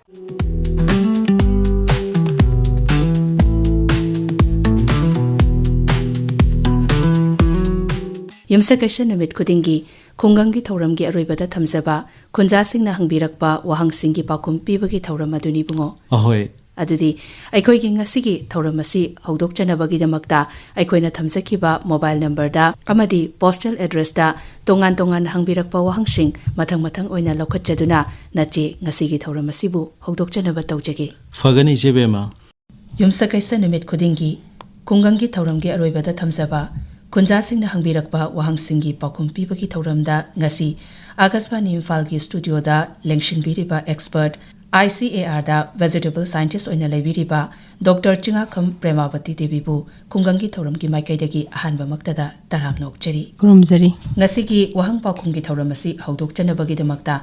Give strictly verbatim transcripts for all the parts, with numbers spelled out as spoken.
ꯌꯨꯝꯁꯀꯩꯁ ꯅꯨꯃꯤꯠ ꯈꯨꯗꯤꯡꯒꯤ ꯈꯨꯡꯒꯪꯒꯤ ꯊꯧꯔꯝꯒꯤ ꯑꯔꯣꯏꯕꯗ ꯊꯝꯖꯕ ꯈꯨꯟꯖꯥꯁꯤꯡꯅ ꯍꯪꯕꯤꯔꯛꯄ ꯋꯥꯍꯪꯁꯤꯡꯒꯤ ꯄꯥꯎꯈꯨꯝ ꯄꯤꯕꯒꯤ ꯊꯧꯔꯝ ꯑꯗꯨꯅꯤ, ꯏꯕꯨꯡꯉꯣ꯫ ꯑꯍꯣꯏ꯫ ꯑꯗꯨꯗꯤ ꯑꯩꯈꯣꯏꯒꯤ ꯉꯁꯤꯒꯤ ꯊꯧꯔꯝ ꯑꯁꯤ ꯍꯧꯗꯣꯛꯆꯅꯕꯒꯤꯗꯃꯛꯇ ꯑꯩꯈꯣꯏꯅ ꯊꯝꯖꯈꯤꯕ ꯃꯣꯕꯥꯏꯜ ꯅꯝꯕꯔꯗ ꯑꯃꯗꯤ ꯄꯣꯁꯇꯦꯜ ꯑꯦꯗ꯭ꯔꯦꯁꯇ ꯇꯣꯉꯥꯟ ꯇꯣꯉꯥꯟꯅ ꯍꯪꯕꯤꯔꯛꯄ ꯋꯥꯍꯪꯁꯤꯡ ꯃꯊꯪ ꯃꯊꯪ ꯑꯣꯏꯅ ꯂꯧꯈꯠꯆꯗꯨꯅ ꯅꯆꯦ ꯉꯁꯤꯒꯤ ꯊꯧꯔꯝ ꯑꯁꯤꯕꯨ ꯍꯧꯗꯣꯛꯆꯅꯕ ꯇꯧꯖꯒꯦ꯫ ꯐꯒꯅꯤ, ꯏꯆꯦ ꯕꯦꯝꯃ꯫ ꯌꯨꯝꯁꯀꯩꯁ ꯅꯨꯃꯤꯠ ꯈꯨꯗꯤꯡꯒꯤ ꯈꯨꯡꯒꯪꯒꯤ ꯊꯧꯔꯝꯒꯤ ꯑꯔꯣꯏꯕꯗ ꯊꯝꯖꯕ ꯈꯨꯟꯖꯥꯁꯤꯡꯅ ꯍꯪꯕꯤꯔꯛꯄ ꯋꯥꯍꯪꯁꯤꯡꯒꯤ ꯄꯥꯎꯈꯨꯝ ꯄꯤꯕꯒꯤ ꯊꯧꯔꯝꯗ ꯉꯁꯤ ꯑꯥꯀꯥꯁꯕꯥꯅꯤ ꯏꯝꯐꯥꯜꯒꯤ ꯁ꯭ꯇꯨꯗꯤꯑꯣꯗ ꯂꯦꯡꯁꯤꯟꯕꯤꯔꯤꯕ expert, I C A ꯑꯥꯔꯗ vegetable scientist ꯑꯣꯏꯅ ꯂꯩꯕꯤꯔꯤꯕ ꯗꯣꯛꯇꯔ ꯆꯤꯡꯉꯥꯈꯝ ꯄ꯭ꯔꯦꯃꯥꯕꯇꯤ ꯗꯦꯕꯤꯕꯨ ꯈꯨꯡꯒꯪꯒꯤ ꯊꯧꯔꯝꯒꯤ ꯃꯥꯏꯀꯩꯗꯒꯤ ꯑꯍꯥꯟꯕꯃꯛꯇꯗ ꯇꯔꯥꯝꯅ ꯑꯣꯛꯆꯔꯤ꯫ ꯈꯨꯔꯨꯝꯖꯔꯤ꯫ ꯉꯁꯤꯒꯤ ꯋꯥꯍꯪ ꯄꯥꯎꯈꯨꯝꯒꯤ ꯊꯧꯔꯝ ꯑꯁꯤ ꯍꯧꯗꯣꯛꯆꯅꯕꯒꯤꯗꯃꯛꯇ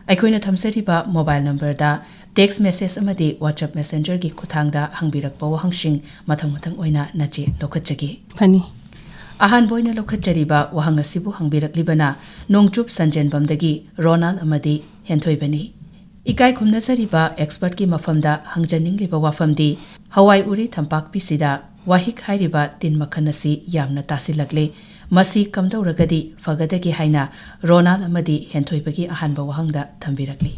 ꯑꯩꯈꯣꯏꯅ ꯊꯝꯖꯔꯤꯕ ꯃꯣꯕꯥꯏꯜ ꯅꯝꯕꯔꯗ ꯇꯦꯛꯁ ꯃꯦꯁꯦꯖ ꯑꯃꯗꯤ WhatsApp ꯃꯦꯁꯦꯟꯖꯔꯒꯤ ꯈꯨꯠꯊꯥꯡꯗ ꯍꯪꯕꯤꯔꯛꯄ ꯋꯥꯍꯪꯁꯤꯡ ꯃꯊꯪ ꯃꯊꯪ ꯑꯣꯏꯅ ꯅꯆꯦ ꯂꯧꯈꯠꯆꯒꯦ꯫ ꯐꯅꯤ꯫ ꯑꯍꯥꯟꯕ ꯑꯣꯏꯅ ꯂꯧꯈꯠꯆꯔꯤꯕ ꯋꯥꯍꯪ ꯑꯁꯤꯕꯨ ꯍꯪꯕꯤꯔꯛꯂꯤꯕꯅ ꯅꯣꯡꯆꯨꯞ ꯁꯟꯖꯦꯟꯕꯝꯗꯒꯤ ꯔꯣꯅꯥꯜ ꯑꯃꯗꯤ ꯍꯦꯟꯊꯣꯏꯕꯅꯤ꯫ ꯏꯀꯥꯏ ꯈꯨꯝꯅꯖꯔꯤꯕ ꯑꯦꯛꯁꯄꯔꯠꯀꯤ ꯃꯐꯝꯗ ꯍꯪꯖꯅꯤꯡꯂꯤꯕ ꯋꯥꯐꯝꯗꯤ, ꯍꯋꯥꯏ ꯎꯔꯤ ꯊꯝꯄꯥꯛꯄꯤꯁꯤꯗ ꯋꯥꯍꯤꯛ ꯍꯥꯏꯔꯤꯕ ꯇꯤꯟ ꯃꯈꯜ ꯑꯁꯤ ꯌꯥꯝꯅ ꯇꯥꯁꯤꯜꯂꯛꯂꯦ, ꯃꯁꯤ ꯀꯝꯗꯧꯔꯒꯗꯤ ꯐꯒꯗꯒꯦ ꯍꯥꯏꯅ ꯔꯣꯅꯥꯜ ꯑꯃꯗꯤ ꯍꯦꯟꯊꯣꯏꯕꯒꯤ ꯑꯍꯥꯟꯕ ꯋꯥꯍꯪꯗ ꯊꯝꯕꯤꯔꯛꯂꯤ꯫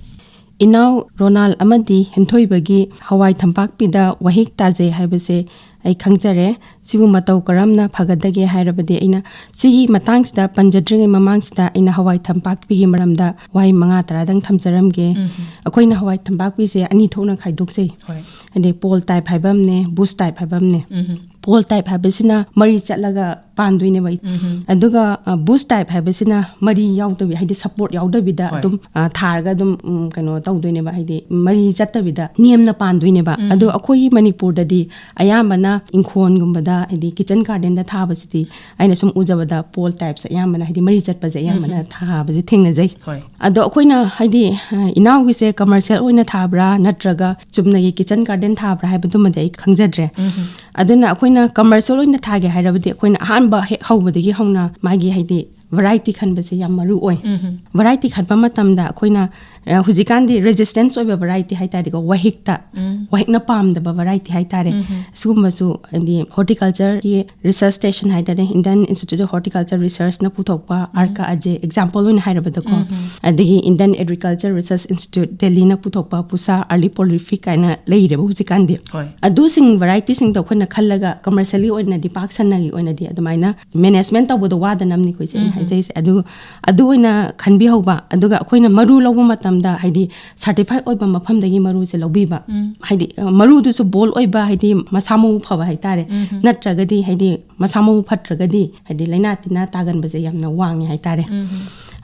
ꯏꯅꯥꯎ ꯔꯣꯅꯥꯜ ꯑꯃꯗꯤ ꯍꯦꯟꯊꯣꯏꯕꯒꯤ ꯍꯋꯥꯏ ꯊꯝꯄꯥꯛꯄꯤꯗ ꯋꯥꯍꯤꯛ ꯇꯥꯖꯩ ꯍꯥꯏꯕꯁꯦ ꯑꯩ ꯈꯪꯖꯔꯦ꯫ ꯁꯤꯕꯨ ꯃꯇꯧ ꯀꯔꯝꯅ ꯐꯒꯗꯒꯦ ꯍꯥꯏꯔꯕꯗꯤ, ꯑꯩꯅ ꯁꯤꯒꯤ ꯃꯇꯥꯡꯁꯤꯗ ꯄꯟꯖꯗ꯭ꯔꯤꯉꯩ ꯃꯃꯥꯡꯁꯤꯗ ꯑꯩꯅ ꯍꯋꯥꯏ ꯊꯝꯄꯥꯛꯄꯤꯒꯤ ꯃꯔꯝꯗ ꯋꯥꯍꯩ ꯃꯉꯥ ꯇꯔꯥꯗꯪ ꯊꯝꯖꯔꯝꯒꯦ꯫ ꯎꯝ꯫ ꯑꯩꯈꯣꯏꯅ ꯍꯋꯥꯏ ꯊꯝꯄꯥꯛꯄꯤꯁꯦ ꯑꯅꯤ ꯊꯣꯛꯅ ꯈꯥꯏꯗꯣꯛꯆꯩ꯫ ꯍꯣꯏ꯫ ꯍꯥꯏꯗꯤ ꯄꯣꯜ ꯇꯥꯏꯞ ꯍꯥꯏꯕ ꯑꯃꯅꯦ, ꯕꯨꯁ ꯇꯥꯏꯞ ꯍꯥꯏꯕ ꯑꯃꯅꯦ꯫ ꯎꯝ꯫ ꯄꯣꯜ ꯇꯥꯏꯞ ꯍꯥꯏꯕꯁꯤꯅ ꯃꯔꯤ ꯆꯠꯂꯒ ꯄꯥꯟꯗꯣꯏꯅꯦꯕ꯫ ꯎꯝ꯫ ꯑꯗꯨꯒ, ꯑ, ꯕꯨꯁ ꯇꯥꯏꯞ ꯍꯥꯏꯕꯁꯤꯅ ꯃꯔꯤ ꯌꯥꯎꯗꯕꯤ, ꯍꯥꯏꯗꯤ ꯁꯄꯣꯔꯠ ꯌꯥꯎꯗꯕꯤꯗ ꯍꯣꯏ꯫ ꯑꯗꯨꯝ, ꯑ, ꯊꯥꯔꯒ ꯑꯗꯨꯝ, ꯎꯝ, ꯀꯩꯅꯣ ꯇꯧꯗꯣꯏꯅꯦꯕ, ꯍꯥꯏꯗꯤ ꯃꯔꯤ ꯆꯠꯇꯕꯤꯗ ꯅꯦꯝꯅ ꯄꯥꯟꯗꯣꯏꯅꯦꯕ꯫ ꯎꯝ꯫ ꯑꯗꯣ ꯑꯩꯈꯣꯏꯒꯤ ꯃꯅꯤꯄꯨꯔꯗꯗꯤ ꯑꯌꯥꯝꯕꯅ ꯏꯪꯈꯣꯜꯒꯨꯝꯕꯗ, ꯍꯥꯏꯗꯤ ꯀꯤꯆꯟ ꯒꯥꯔꯗꯦꯟꯗ ꯊꯥꯕꯁꯤꯗꯤ ꯑꯩꯅ ꯁꯨꯝ ꯎꯖꯕꯗ ꯄꯣꯜ ꯇꯥꯏꯞꯁꯦ ꯑꯌꯥꯝꯕꯅ, ꯍꯥꯏꯗꯤ ꯃꯔꯤ ꯆꯠꯄꯁꯦ ꯑꯌꯥꯝꯕꯅ ꯎꯝ꯫ ꯊꯥꯕꯁꯦ ꯊꯦꯡꯅꯖꯩ꯫ ꯍꯣꯏ꯫ ꯑꯗꯣ ꯑꯩꯈꯣꯏꯅ, ꯍꯥꯏꯗꯤ, ꯑ, ꯏꯅꯥꯎꯒꯤꯁꯦ ꯀꯃꯔꯁꯤꯌꯦꯜ ꯑꯣꯏꯅ ꯊꯥꯕ꯭ꯔꯥ ꯅꯠꯇ꯭ꯔꯒ ꯆꯨꯝꯅꯒꯤ ꯀꯤꯆꯟ ꯒꯥꯔꯗꯦꯟ ꯊꯥꯕ꯭ꯔꯥ ꯍꯥꯏꯕꯗꯨꯃꯗꯤ ꯑꯩ ꯈꯪꯖꯗ꯭ꯔꯦ꯫ ꯎꯝ꯫ ꯑꯗꯨꯅ ꯑꯩꯈꯣꯏꯅ ꯀꯃꯔꯁꯤꯌꯦꯜ ꯑꯣꯏꯅ ꯊꯥꯒꯦ ꯍꯥꯏꯔꯕꯗꯤ ꯑꯩꯈꯣꯏꯅ ꯑꯍꯥꯟꯕ ꯍꯦꯛ ꯍꯧꯕꯗꯒꯤ ꯍꯧꯅ ꯃꯥꯒꯤ, ꯍꯥꯏꯗꯤ, ꯚꯦꯔꯥꯏꯇꯤ ꯈꯟꯕꯁꯦ ꯌꯥꯝ ꯃꯔꯨ ꯑꯣꯏ꯫ ꯎꯝ꯫ ꯚꯦꯔꯥꯏꯇꯤ ꯈꯟꯕ ꯃꯇꯝꯗ ꯑꯩꯈꯣꯏꯅ ꯑ, ꯍꯧꯖꯤꯛꯀꯥꯟꯗꯤ ꯔꯦꯖꯤꯁꯇꯦꯟꯁ ꯑꯣꯏꯕ ꯚꯦꯔꯥꯏꯇꯤ ꯍꯥꯏꯇꯥꯔꯦꯀꯣ, ꯋꯥꯍꯤꯛꯇ, ꯎꯝ꯫ ꯋꯥꯍꯤꯛꯅ ꯄꯥꯝꯗꯕ ꯚꯦꯔꯥꯏꯇꯤ ꯍꯥꯏꯇꯥꯔꯦ꯫ ꯎꯝ꯫ ꯁꯤꯒꯨꯝꯕꯁꯨ ꯍꯥꯏꯗꯤ ꯍꯣꯔꯇꯤꯀꯜꯆꯔꯒꯤ ꯔꯤꯁꯔꯁ ꯁ꯭ꯇꯦꯁꯟ ꯍꯥꯏꯇꯥꯔꯦ, Indian Institute of Horticulture Researchꯅ ꯄꯨꯊꯣꯛꯄ ꯑꯥꯔꯀꯥ ꯑꯖꯦ ꯑꯦꯛꯖꯥꯝꯄꯜ ꯑꯣꯏꯅ ꯍꯥꯏꯔꯕꯗꯀꯣ, ꯎꯝ꯫ ꯑꯗꯒꯤ Indian Agriculture Research Institute Delhiꯅ ꯄꯨꯊꯣꯛꯄ ꯄꯨꯁꯥ Early Prolific ꯀꯥꯏꯅ ꯂꯩꯔꯦꯕ ꯍꯧꯖꯤꯛꯀꯥꯟꯗꯤ꯫ ꯍꯣꯏ꯫ ꯑꯗꯨꯁꯤꯡ ꯚꯦꯔꯥꯏꯇꯤꯁꯤꯡꯗꯣ ꯑꯩꯈꯣꯏꯅ ꯈꯜꯂꯒ ꯀꯃꯔꯁꯤꯌꯦꯜꯂꯤ ꯑꯣꯏꯅꯗꯤ, ꯄꯥꯛ ꯁꯟꯅꯒꯤ ꯑꯣꯏꯅꯗꯤ ꯑꯗꯨꯃꯥꯏꯅ ꯃꯦꯅꯦꯖꯃꯦꯟ ꯇꯧꯕꯗꯣ ꯋꯥꯗꯅꯕꯅꯤꯀꯣ ꯏꯆꯦ ꯑꯩꯅ ꯎꯝ꯫ ꯍꯥꯏꯖꯩꯁꯦ꯫ ꯑꯗꯨ, ꯑꯗꯨ ꯑꯣꯏꯅ ꯈꯟꯕꯤꯍꯧꯕ꯫ ꯑꯗꯨꯒ ꯑꯩꯈꯣꯏꯅ ꯃꯔꯨ ꯂꯧꯕ ꯃꯇꯝꯗ ꯍꯥꯏꯗꯤ ꯁꯔꯇꯤꯐꯥꯏ ꯑꯣꯏꯕ ꯃꯐꯝꯗꯒꯤ ꯃꯔꯨꯁꯦ ꯂꯧꯕꯤꯕ꯫ ꯎꯝ꯫ ꯍꯥꯏꯗꯤ, ꯑ, ꯃꯔꯨꯗꯨꯁꯨ ꯕꯣꯜ ꯑꯣꯏꯕ, ꯍꯥꯏꯗꯤ ꯃꯁꯥ ꯃꯎ ꯐꯕ ꯍꯥꯏꯇꯥꯔꯦ꯫ ꯎꯝ꯫ ꯅꯠꯇ꯭ꯔꯒꯗꯤ ꯍꯥꯏꯗꯤ ꯃꯁꯥ ꯃꯎ ꯐꯠꯇ꯭ꯔꯒꯗꯤ ꯍꯥꯏꯗꯤ ꯂꯥꯏꯅꯥ ꯇꯤꯟꯅꯥ ꯇꯥꯒꯟꯕꯁꯦ ꯌꯥꯝꯅ ꯋꯥꯡꯉꯦ ꯍꯥꯏꯇꯥꯔꯦ꯫ ꯎꯝ꯫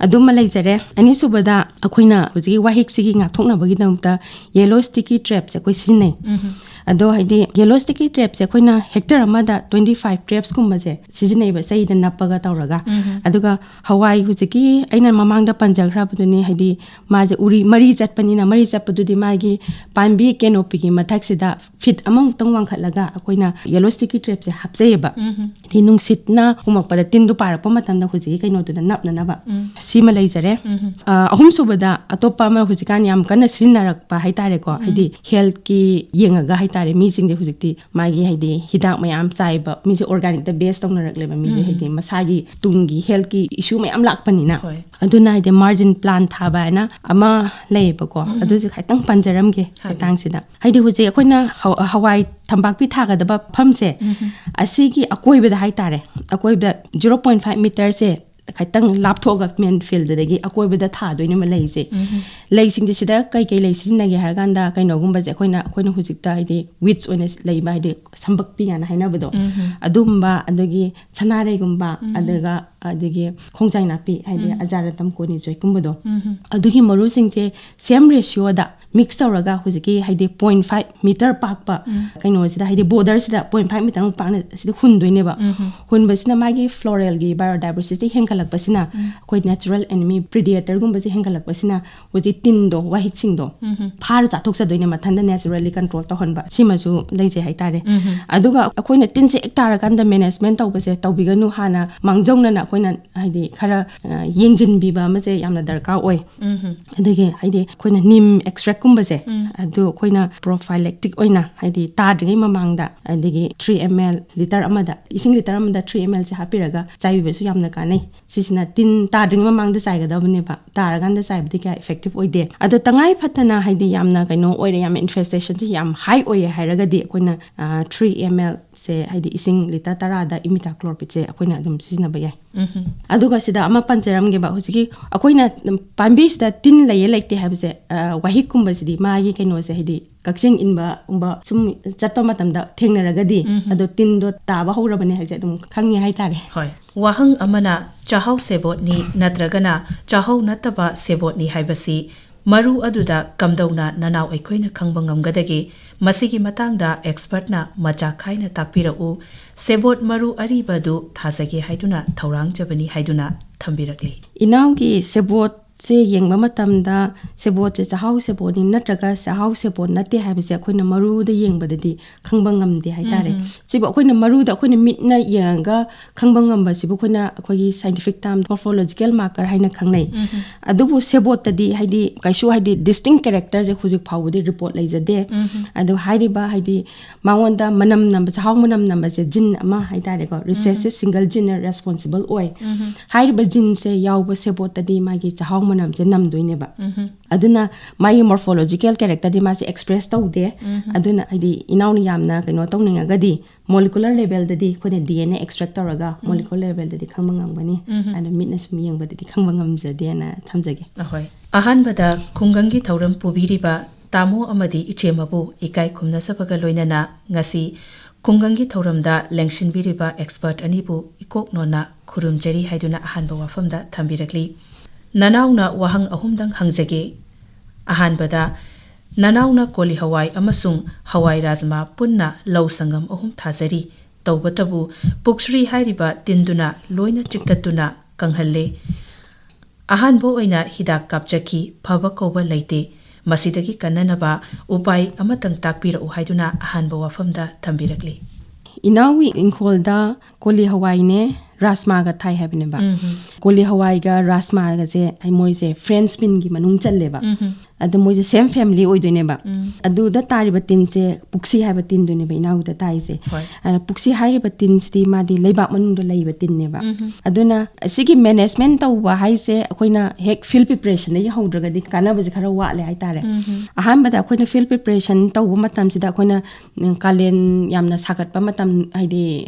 ꯑꯗꯨꯃ ꯂꯩꯖꯔꯦ꯫ ꯑꯅꯤꯁꯨꯕꯗ ꯑꯩꯈꯣꯏꯅ ꯍꯧꯖꯤꯛꯀꯤ ꯋꯥꯍꯤꯛꯁꯤꯒꯤ ꯉꯥꯛꯊꯣꯛꯅꯕꯒꯤꯗꯃꯛꯇ ꯌꯦꯂꯣ ꯁ꯭ꯇꯤꯀꯤ ꯇ꯭ꯔꯦꯞꯁꯦ ꯑꯩꯈꯣꯏ ꯁꯤꯖꯤꯟꯅꯩ꯫ ꯎꯝ꯫ ꯑꯗꯣ ꯍꯥꯏꯗꯤ ꯌꯦꯂꯣ ꯁ꯭ꯇꯤꯀꯤ ꯇ꯭ꯔꯦꯞꯁꯦ ꯑꯩꯈꯣꯏꯅ ꯍꯦꯛꯇꯔ ꯑꯃꯗ twenty five ꯇ꯭ꯔꯦꯞꯁꯀꯨꯝꯕꯁꯦ ꯁꯤꯖꯤꯟꯅꯩꯕ, ꯆꯩꯗ ꯅꯞꯄꯒ ꯇꯧꯔꯒ꯫ ꯎꯝ꯫ ꯑꯗꯨꯒ ꯍꯋꯥꯏ ꯍꯧꯖꯤꯛꯀꯤ ꯑꯩꯅ ꯃꯃꯥꯡꯗ ꯄꯟꯖꯈ꯭ꯔꯕꯗꯨꯅꯤ, ꯍꯥꯏꯗꯤ ꯃꯥꯁꯦ ꯎꯔꯤ ꯃꯔꯤ ꯆꯠꯄꯅꯤꯅ, ꯃꯔꯤ ꯆꯠꯄꯗꯨꯗꯤ ꯃꯥꯒꯤ ꯄꯥꯝꯕꯤ ꯀꯦꯅꯣꯄꯤꯒꯤ ꯃꯊꯛꯁꯤꯗ ꯐꯤꯠ ꯑꯃꯃꯨꯛꯇꯪ ꯋꯥꯡꯈꯠꯂꯒ ꯑꯩꯈꯣꯏꯅ ꯌꯦꯂꯣ ꯁ꯭ꯇꯤꯀꯤ ꯇ꯭ꯔꯦꯞꯁꯦ ꯍꯥꯞꯆꯩꯌꯦꯕ꯫ ꯎꯝ꯫ ꯍꯥꯏꯗꯤ ꯅꯨꯡꯁꯤꯠꯅ ꯍꯨꯝꯃꯛꯄꯗ ꯇꯤꯟꯗꯨ ꯄꯥꯏꯔꯛꯄ ꯃꯇꯝꯗ ꯍꯧꯖꯤꯛꯀꯤ ꯀꯩꯅꯣꯗꯨꯗ ꯅꯞꯅꯅꯕ꯫ ꯎꯝ꯫ ꯁꯤꯃ ꯂꯩꯖꯔꯦ꯫ ꯎꯝ꯫ ꯑ, ꯑꯍꯨꯝꯁꯨꯕꯗ ꯑꯇꯣꯞꯄ ꯑꯃ ꯍꯧꯖꯤꯛꯀꯥꯟ ꯌꯥꯝ ꯀꯟꯅ ꯁꯤꯖꯤꯟꯅꯔꯛꯄ ꯍꯥꯏꯇꯥꯔꯦꯀꯣ꯫ ꯎꯝ꯫ ꯍꯥꯏꯗꯤ ꯍꯦꯜꯠꯀꯤ ꯌꯦꯡꯉꯒ ꯍꯥꯏꯇꯥꯔꯦ, ꯃꯤꯁꯤꯡꯁꯦ ꯍꯧꯖꯤꯛꯇꯤ ꯃꯥꯒꯤ ꯍꯥꯏꯗꯤ ꯍꯤꯗꯥꯛ ꯃꯌꯥꯝ ꯆꯥꯏꯕ, ꯃꯤꯁꯦ ꯑꯣꯔꯒꯥꯅꯤꯛꯇ ꯕꯦꯁ ꯇꯧꯅꯔꯛꯂꯦꯕ ꯃꯤꯁꯦ, ꯎꯝ꯫ ꯍꯥꯏꯗꯤ ꯃꯁꯥꯒꯤ ꯇꯨꯡꯒꯤ ꯍꯦꯜꯠꯀꯤ ꯏꯁꯨ ꯃꯌꯥꯝ ꯂꯥꯛꯄꯅꯤꯅ꯫ ꯍꯣꯏ꯫ ꯑꯗꯨꯅ ꯍꯥꯏꯗꯤ ꯃꯥꯔꯖꯤꯟ ꯄ꯭ꯂꯥꯟ ꯊꯥꯕ ꯍꯥꯏꯅ ꯑꯃ ꯂꯩꯌꯦꯕꯀꯣ, ꯎꯝ꯫ ꯑꯗꯨꯁꯨ ꯈꯤꯇꯪ ꯄꯟꯖꯔꯝꯒꯦ ꯍꯥꯏꯕꯤꯌꯨ꯫ ꯃꯇꯥꯡꯁꯤꯗ꯫ ꯍꯥꯏꯗꯤ ꯍꯧꯖꯤꯛ ꯑꯩꯈꯣꯏꯅ ꯍꯧ-, ꯍꯋꯥꯏ ꯊꯝꯕꯥꯛꯄꯤ ꯊꯥꯒꯗꯕ ꯃꯐꯝꯁꯦ, ꯎꯝ꯫ ꯑꯁꯤꯒꯤ ꯑꯀꯣꯏꯕꯗ ꯍꯥꯏꯇꯥꯔꯦ, ꯑꯀꯣꯏꯕꯗ zero point five meterꯁꯦ ꯈꯤꯇꯪ ꯂꯥꯞꯊꯣꯛꯑꯒ ꯃꯦꯟ ꯐꯤꯜꯗꯗꯒꯤ ꯑꯀꯣꯏꯕꯗ ꯊꯥꯗꯣꯏꯅꯦꯕ ꯂꯩꯁꯦ꯫ ꯎꯝ꯫ ꯂꯩꯁꯤꯡꯁꯦ ꯁꯤꯗ ꯀꯩꯀꯩ ꯂꯩ ꯁꯤꯖꯤꯟꯅꯒꯦ ꯍꯥꯏꯔꯀꯥꯟꯗ, ꯀꯩꯅꯣꯒꯨꯝꯕꯁꯦ ꯑꯩꯈꯣꯏꯅ, ꯑꯩꯈꯣꯏꯅ ꯍꯧꯖꯤꯛꯇ ꯍꯥꯏꯗꯤ ꯋꯤꯠꯁ ꯑꯣꯏꯅ ꯂꯩꯕ, ꯍꯥꯏꯗꯤ ꯁꯝꯕꯛꯄꯤ ꯀꯥꯏꯅ ꯍꯥꯏꯅꯕꯗꯣ, ꯎꯝ꯫ ꯑꯗꯨꯒꯨꯝꯕ, ꯑꯗꯒꯤ ꯁꯅꯥꯔꯩꯒꯨꯝꯕ, ꯎꯝ꯫ ꯑꯗꯒ, ꯑꯗꯒꯤ ꯈꯣꯡꯖꯥꯏ ꯅꯥꯄꯤ, ꯍꯥꯏꯗꯤ ꯎꯝ꯫ ꯑꯖꯥꯔꯇꯝ ꯀꯣꯅꯤꯖꯣꯏꯀꯨꯝꯕꯗꯣ, ꯎꯝ꯫ ꯑꯗꯨꯒꯤ ꯃꯔꯨꯁꯤꯡꯁꯦ ꯁꯦꯝ ꯔꯦꯁꯤꯌꯣꯗ ꯃꯤꯛꯁ ꯇꯧꯔꯒ ꯍꯧꯖꯤꯛꯀꯤ ꯍꯥꯏꯗꯤ ꯄꯣꯏꯟ ꯐꯥꯏꯚ ꯃꯤꯇꯔ ꯄꯥꯛꯄ ꯀꯩꯅꯣꯁꯤꯗ, ꯍꯥꯏꯗꯤ ꯕꯣꯔꯗꯔꯁꯤꯗ ꯄꯣꯏꯟ ꯐꯥꯏꯚ ꯃꯤꯇꯔꯃꯨꯛ ꯄꯥꯛꯅ ꯁꯤꯗ ꯍꯨꯟꯗꯣꯏꯅꯦꯕ꯫ ꯍꯨꯟꯕꯁꯤꯅ ꯃꯥꯒꯤ ꯐ꯭ꯂꯣꯔꯦꯜꯒꯤ ꯕꯥꯏꯑꯣꯗꯥꯏꯕꯔꯁꯤꯇꯤ ꯍꯦꯟꯒꯠꯂꯛꯄꯁꯤꯅ ꯑꯩꯈꯣꯏ ꯅꯦꯆꯔꯦꯜ ꯑꯦꯅꯤꯃꯤ ꯄ꯭ꯔꯤꯗꯦꯇꯔꯒꯨꯝꯕꯁꯦ ꯍꯦꯟꯒꯠꯂꯛꯄꯁꯤꯅ ꯍꯧꯖꯤꯛ ꯇꯤꯟꯗꯣ, ꯋꯥꯍꯤꯛꯁꯤꯡꯗꯣ ꯐꯥꯔ ꯆꯥꯊꯣꯛꯆꯗꯣꯏꯅꯦ, ꯃꯊꯟꯇ ꯅꯦꯆꯔꯦꯜꯂꯤ ꯀꯟꯇ꯭ꯔꯣꯜ ꯇꯧꯍꯟꯕ꯫ ꯁꯤꯃꯁꯨ ꯂꯩꯖꯩ ꯍꯥꯏꯇꯥꯔꯦ꯫ ꯑꯗꯨꯒ ꯑꯩꯈꯣꯏꯅ ꯇꯤꯟꯁꯦ ꯍꯦꯛ ꯇꯥꯔꯀꯥꯟꯗ ꯃꯦꯅꯦꯖꯃꯦꯟ ꯇꯧꯕꯁꯦ ꯇꯧꯕꯤꯒꯅꯨ, ꯍꯥꯟꯅ ꯃꯥꯡꯖꯧꯅꯅ ꯑꯩꯈꯣꯏꯅ ꯍꯥꯏꯗꯤ ꯈꯔ ꯌꯦꯡꯁꯤꯟꯕꯤꯕ ꯑꯃꯁꯦ ꯌꯥꯝꯅ ꯗꯔꯀꯥꯔ ꯑꯣꯏ꯫ ꯑꯗꯒꯤ ꯍꯥꯏꯗꯤ ꯑꯩꯈꯣꯏꯅ ꯅꯤꯝ ꯑꯦꯛꯁꯇ꯭ꯔꯦꯛꯀꯨꯝꯕꯁꯦ, ꯑꯗꯨ ꯑꯩꯈꯣꯏꯅ ꯄ꯭ꯔꯣꯐꯥꯏꯂꯦꯛꯇꯤꯛ ꯑꯣꯏꯅ ꯍꯥꯏꯗꯤ ꯇꯥꯗ꯭ꯔꯤꯉꯩ ꯃꯃꯥꯡꯗ, ꯑꯗꯒꯤ ꯊ꯭ꯔꯤ ꯑꯦꯝ ꯑꯦꯜ, ꯂꯤꯇꯔ ꯑꯃꯗ, ꯏꯁꯤꯡ ꯂꯤꯇꯔ ꯑꯃꯗ ꯊ꯭ꯔꯤ ꯑꯦꯝ ꯑꯦꯜꯁꯦ ꯍꯥꯞꯄꯤꯔꯒ ꯆꯥꯏꯕꯤꯕꯁꯨ ꯌꯥꯝꯅ ꯀꯥꯟꯅꯩ꯫ ꯁꯤꯁꯤꯅ ꯇꯤꯟ ꯇꯥꯗ꯭ꯔꯤꯉꯩ ꯃꯃꯥꯡꯗ ꯆꯥꯏꯒꯗꯕꯅꯦꯕ, ꯇꯥꯔꯀꯥꯟꯗ ꯆꯥꯏꯕꯗꯤ ꯀꯌꯥ ꯏꯐꯦꯛꯇꯤꯞ ꯑꯣꯏꯗꯦ꯫ ꯑꯗꯣ ꯇꯉꯥꯏ ꯐꯗꯅ ꯍꯥꯏꯗꯤ ꯌꯥꯝꯅ ꯀꯩꯅꯣ ꯑꯣꯏꯔꯦ, ꯌꯥꯝꯅ ꯏꯟꯐꯦꯁꯇꯦꯁꯟꯁꯤ ꯌꯥꯝ ꯍꯥꯏ ꯑꯣꯏꯌꯦ ꯍꯥꯏꯔꯒꯗꯤ ꯑꯩꯈꯣꯏꯅ ꯊ꯭ꯔꯤ ꯑꯦꯝ ꯑꯦꯜꯁꯦ ꯍꯥꯏꯗꯤ ꯏꯁꯤꯡ ꯂꯤꯇꯔ ꯇꯔꯥꯗ ꯏꯃꯤꯗꯥꯀ꯭ꯂꯣꯔꯄꯤꯠꯁꯦ ꯑꯩꯈꯣꯏꯅ ꯑꯗꯨꯝ ꯁꯤꯖꯤꯟꯅꯕ ꯌꯥꯏ꯫ ꯑꯗꯨꯒ ꯁꯤꯗ ꯑꯃ ꯄꯟꯖꯔꯝꯒꯦꯕ, ꯍꯧꯖꯤꯛꯀꯤ ꯑꯩꯈꯣꯏꯅ ꯄꯥꯝꯕꯤꯁꯤꯗ ꯇꯤꯟ ꯂꯩꯌꯦ ꯂꯩꯇꯦ ꯍꯥꯏꯕꯁꯦ, ꯋꯥꯍꯤꯛꯀꯨꯝꯕꯁꯤꯗꯤ ꯃꯥꯒꯤ ꯀꯩꯅꯣꯁꯦ ꯍꯥꯏꯗꯤ ꯀꯛꯆꯦꯡ ꯏꯟꯕꯒꯨꯝꯕ ꯁꯨꯝ ꯆꯠꯄ ꯃꯇꯝꯗ ꯊꯦꯡꯅꯔꯒꯗꯤ ꯑꯗꯣ ꯇꯤꯟꯗꯣ ꯇꯥꯕ ꯍꯧꯔꯕꯅꯦ ꯍꯥꯏꯁꯦ ꯑꯗꯨꯝ ꯈꯪꯉꯦ ꯍꯥꯏꯇꯥꯔꯦ꯫ ꯍꯣꯏ, ꯋꯥꯍꯪ ꯑꯃꯅ, ꯆꯥꯛꯍꯥꯎ ꯁꯦꯕꯣꯠꯅꯤ ꯅꯠꯇ꯭ꯔꯒꯅ ꯆꯥꯛꯍꯥꯎ ꯅꯠꯇꯕ ꯁꯦꯕꯣꯠꯅꯤ ꯍꯥꯏꯕꯁꯤ ꯃꯔꯨ ꯑꯗꯨꯗ ꯀꯝꯗꯧꯅ ꯅꯅꯥꯎ ꯑꯩꯈꯣꯏꯅ ꯈꯪꯕ ꯉꯝꯒꯗꯒꯦ? ꯃꯁꯤꯒꯤ ꯃꯇꯥꯡꯗ ꯑꯦꯛꯁꯄꯔꯠꯅ ꯃꯆꯥ ꯈꯥꯏꯅ ꯇꯥꯛꯄꯤꯔꯛꯎ꯫ ꯁꯦꯕꯣꯠ ꯃꯔꯨ ꯑꯔꯤꯕꯗꯨ ꯊꯥꯖꯒꯦ ꯍꯥꯏꯗꯨꯅ ꯊꯧꯔꯥꯡꯖꯕꯅꯤ ꯍꯥꯏꯗꯨꯅ ꯊꯝꯕꯤꯔꯛꯂꯤ꯫ ꯏꯅꯥꯎꯒꯤ ꯁꯦꯕꯣꯠꯁꯦ ꯌꯦꯡꯕ ꯃꯇꯝꯗ ꯁꯦꯕꯣꯠꯁꯦ ꯆꯥꯛꯍꯥꯎ ꯁꯦꯕꯣꯠꯅꯤ ꯅꯠꯇ꯭ꯔꯒ ꯆꯥꯛꯍꯥꯎ ꯁꯦꯕꯣꯠ ꯅꯠꯇꯦ ꯍꯥꯏꯕꯁꯦ ꯑꯩꯈꯣꯏꯅ ꯃꯔꯨꯗ ꯌꯦꯡꯕꯗꯗꯤ ꯈꯪꯕ ꯉꯝꯗꯦ ꯍꯥꯏꯇꯥꯔꯦ꯫ ꯁꯤꯕꯨ ꯑꯩꯈꯣꯏꯅ ꯃꯔꯨꯗ ꯑꯩꯈꯣꯏꯅ ꯃꯤꯠꯅ ꯌꯦꯡꯉꯒ ꯈꯪꯕ ꯉꯝꯕꯁꯤꯕꯨ ꯑꯩꯈꯣꯏꯅ ꯑꯩꯈꯣꯏꯒꯤ ꯁꯥꯏꯟꯇꯤꯐꯤꯛ ꯇꯥꯝ ꯃꯣꯔꯐꯣꯂꯣꯖꯤꯀꯦꯜ ꯃꯥꯔꯀꯔ ꯍꯥꯏꯅ ꯈꯪꯅꯩ꯫ ꯑꯗꯨꯕꯨ ꯁꯦꯕꯣꯠꯇꯗꯤ ꯍꯥꯏꯗꯤ ꯀꯩꯁꯨ ꯍꯥꯏꯗꯤ ꯗꯤꯁꯇꯤꯡ ꯀꯦꯔꯦꯛꯇꯔꯁꯦ ꯍꯧꯖꯤꯛ ꯐꯥꯎꯕꯗꯤ ꯔꯤꯄꯣꯔꯠ ꯂꯩꯖꯗꯦ꯫ ꯑꯗꯨ ꯍꯥꯏꯔꯤꯕ ꯍꯥꯏꯗꯤ ꯃꯉꯣꯟꯗ ꯃꯅꯝ ꯅꯝꯕ, ꯆꯥꯛꯍꯥꯎ ꯃꯅꯝ ꯅꯝꯕꯁꯦ ꯖꯤꯟ ꯑꯃ ꯍꯥꯏꯇꯥꯔꯦꯀꯣ, ꯔꯤꯁꯦꯁꯤꯚ ꯁꯤꯡꯒꯜ ꯖꯤꯟꯅ ꯔꯦꯁꯄꯣꯟꯁꯤꯕꯜ ꯑꯣꯏ꯫ ꯍꯥꯏꯔꯤꯕ ꯖꯤꯟꯁꯦ ꯌꯥꯎꯕ ꯁꯦꯕꯣꯠꯇꯗꯤ ꯃꯥꯒꯤ ꯆꯥꯛꯍꯥꯎ ꯃꯅꯝꯁꯦ ꯅꯝꯗꯣꯏꯅꯦꯕ꯫ ꯑꯗꯨꯅ ꯃꯥꯒꯤ ꯃꯣꯔꯐꯣꯂꯣꯖꯤꯀꯦꯜ ꯀꯦꯔꯦꯛꯇꯔꯗꯤ ꯃꯥꯁꯦ ꯑꯦꯛꯁꯄ꯭ꯔꯦꯁ ꯇꯧꯗꯦ꯫ ꯑꯗꯨꯅ ꯍꯥꯏꯗꯤ ꯏꯅꯥꯎꯅ ꯌꯥꯝꯅ ꯀꯩꯅꯣ ꯇꯧꯅꯤꯡꯉꯒꯗꯤ ꯃꯣꯂꯤꯀꯨꯂꯔ ꯂꯦꯚꯦꯜꯗꯗꯤ ꯑꯩꯈꯣꯏꯅ ꯗꯤ ꯑꯦꯟ ꯑꯦ ꯑꯦꯛꯁꯇ꯭ꯔꯦꯛ ꯇꯧꯔꯒ ꯃꯣꯂꯤꯀꯨꯂꯔ ꯂꯦꯚꯦꯜꯗꯗꯤ ꯈꯪꯕ ꯉꯝꯒꯅꯤ꯫ ꯑꯗꯣ ꯃꯤꯠꯅ ꯁꯨꯝ ꯌꯦꯡꯕꯗꯗꯤ ꯈꯪꯕ ꯉꯝꯖꯗꯦꯅ ꯊꯝꯖꯒꯦ꯫ ꯑꯍꯣꯏ꯫ ꯑꯍꯥꯟꯕꯗ ꯈꯨꯡꯒꯪꯒꯤ ꯊꯧꯔꯝ ꯄꯨꯕꯤꯔꯤꯕ ꯇꯥꯃꯣ ꯑꯃꯗꯤ ꯏꯆꯦꯃꯕꯨ ꯏꯀꯥꯏ ꯈꯨꯝꯅꯖꯕꯒ ꯂꯣꯏꯅꯅ ꯉꯁꯤ ꯈꯨꯡꯒꯪꯒꯤ ꯊꯧꯔꯝꯗ ꯂꯦꯡꯁꯤꯟꯕꯤꯔꯤꯕ ꯑꯦꯛꯁꯄꯔꯠ ꯑꯅꯤꯕꯨ ꯏꯀꯣꯛ ꯅꯣꯟꯅ ꯈꯨꯔꯨꯝꯖꯔꯤ ꯍꯥꯏꯗꯨꯅ ꯑꯍꯥꯟꯕ ꯋꯥꯐꯝꯗ ꯊꯝꯕꯤꯔꯛꯂꯤ꯫ ꯅꯅꯥꯎꯅ ꯋꯥꯍꯪ ꯑꯍꯨꯝꯗꯪ ꯍꯪꯖꯒꯦ꯫ ꯑꯍꯥꯟꯕꯗ, ꯅꯅꯥꯎꯅ ꯀꯣꯂꯤ ꯍꯋꯥꯏ ꯑꯃꯁꯨꯡ ꯍꯋꯥꯏ ꯔꯥꯖꯃꯥ ꯄꯨꯟꯅ ꯂꯧ ꯁꯪꯒꯝ ꯑꯍꯨꯝ ꯊꯥꯖꯔꯤ꯫ ꯇꯧꯕꯇꯕꯨ ꯄꯨꯛꯁ꯭ꯔꯤ ꯍꯥꯏꯔꯤꯕ ꯇꯤꯟꯗꯨꯅ ꯂꯣꯏꯅ ꯆꯤꯛꯇꯠꯇꯨꯅ ꯀꯪꯍꯜꯂꯦ꯫ ꯑꯍꯥꯟꯕ ꯑꯣꯏꯅ ꯍꯤꯗꯥꯛ ꯀꯥꯞꯆꯈꯤ, ꯐꯕ ꯀꯧꯕ ꯂꯩꯇꯦ꯫ ꯃꯁꯤꯗꯒꯤ ꯀꯟꯅꯅꯕ ꯎꯄꯥꯏ ꯑꯃꯇꯪ ꯇꯥꯛꯄꯤꯔꯛꯎ ꯍꯥꯏꯗꯨꯅ ꯑꯍꯥꯟꯕ ꯋꯥꯐꯝꯗ ꯊꯝꯕꯤꯔꯛꯂꯤ꯫ ꯏꯅꯥꯎꯒꯤ ꯏꯪꯈꯣꯜꯗ ꯀꯣꯂꯤ ꯍꯋꯥꯏꯅꯦ, ꯔꯥꯁꯃꯥꯒ ꯊꯥꯏ ꯍꯥꯏꯕꯅꯦꯕ꯫ ꯎꯝ꯫ ꯀꯣꯂꯤ ꯍꯋꯥꯏꯒ ꯔꯥꯁꯃꯥꯒꯁꯦ ꯑꯩ ꯃꯣꯏꯁꯦ ꯐ꯭ꯔꯦꯟꯁ ꯕꯤꯟꯒꯤ ꯃꯅꯨꯡ ꯆꯜꯂꯦꯕ꯫ ꯎꯝ꯫ ꯑꯗ ꯃꯣꯏꯁꯦ ꯁꯦꯝ ꯐꯦꯃꯤꯂꯤ ꯑꯣꯏꯗꯣꯏꯅꯦꯕ꯫ ꯎꯝ꯫ ꯑꯗꯨꯗ ꯇꯥꯔꯤꯕ ꯇꯤꯟꯁꯦ ꯄꯨꯛꯁꯤ ꯍꯥꯏꯕ ꯇꯤꯟꯗꯨꯅꯦꯕ ꯏꯅꯥꯎꯒꯤꯗ ꯇꯥꯏꯁꯦ꯫ ꯍꯣꯏ꯫ ꯑꯗ ꯄꯨꯛꯁꯤ ꯍꯥꯏꯔꯤꯕ ꯇꯤꯟꯁꯤꯗꯤ ꯃꯥꯗꯤ ꯂꯩꯕꯥꯛ ꯃꯅꯨꯡꯗ ꯂꯩꯕ ꯇꯤꯟꯅꯦꯕ꯫ ꯎꯝ꯫ ꯑꯗꯨꯅ ꯑꯁꯤꯒꯤ ꯃꯦꯅꯦꯖꯃꯦꯟ ꯇꯧꯕ ꯍꯥꯏꯁꯦ ꯑꯩꯈꯣꯏꯅ ꯍꯦꯛ ꯐꯤꯜ ꯄ꯭ꯔꯤꯄꯔꯦꯁꯟꯗꯒꯤ ꯍꯧꯗ꯭ꯔꯒꯗꯤ ꯀꯥꯟꯅꯕꯁꯦ ꯈꯔ ꯋꯥꯠꯂꯦ ꯍꯥꯏꯇꯥꯔꯦ꯫ ꯎꯝ꯫ ꯑꯍꯥꯟꯕꯗ ꯑꯩꯈꯣꯏꯅ ꯐꯤꯜ ꯄ꯭ꯔꯤꯄꯔꯦꯁꯟ ꯇꯧꯕ ꯃꯇꯝꯁꯤꯗ ꯑꯩꯈꯣꯏꯅ ꯎꯝ, ꯀꯥꯂꯦꯟ ꯌꯥꯝꯅ ꯁꯥꯒꯠꯄ ꯃꯇꯝ, ꯍꯥꯏꯗꯤ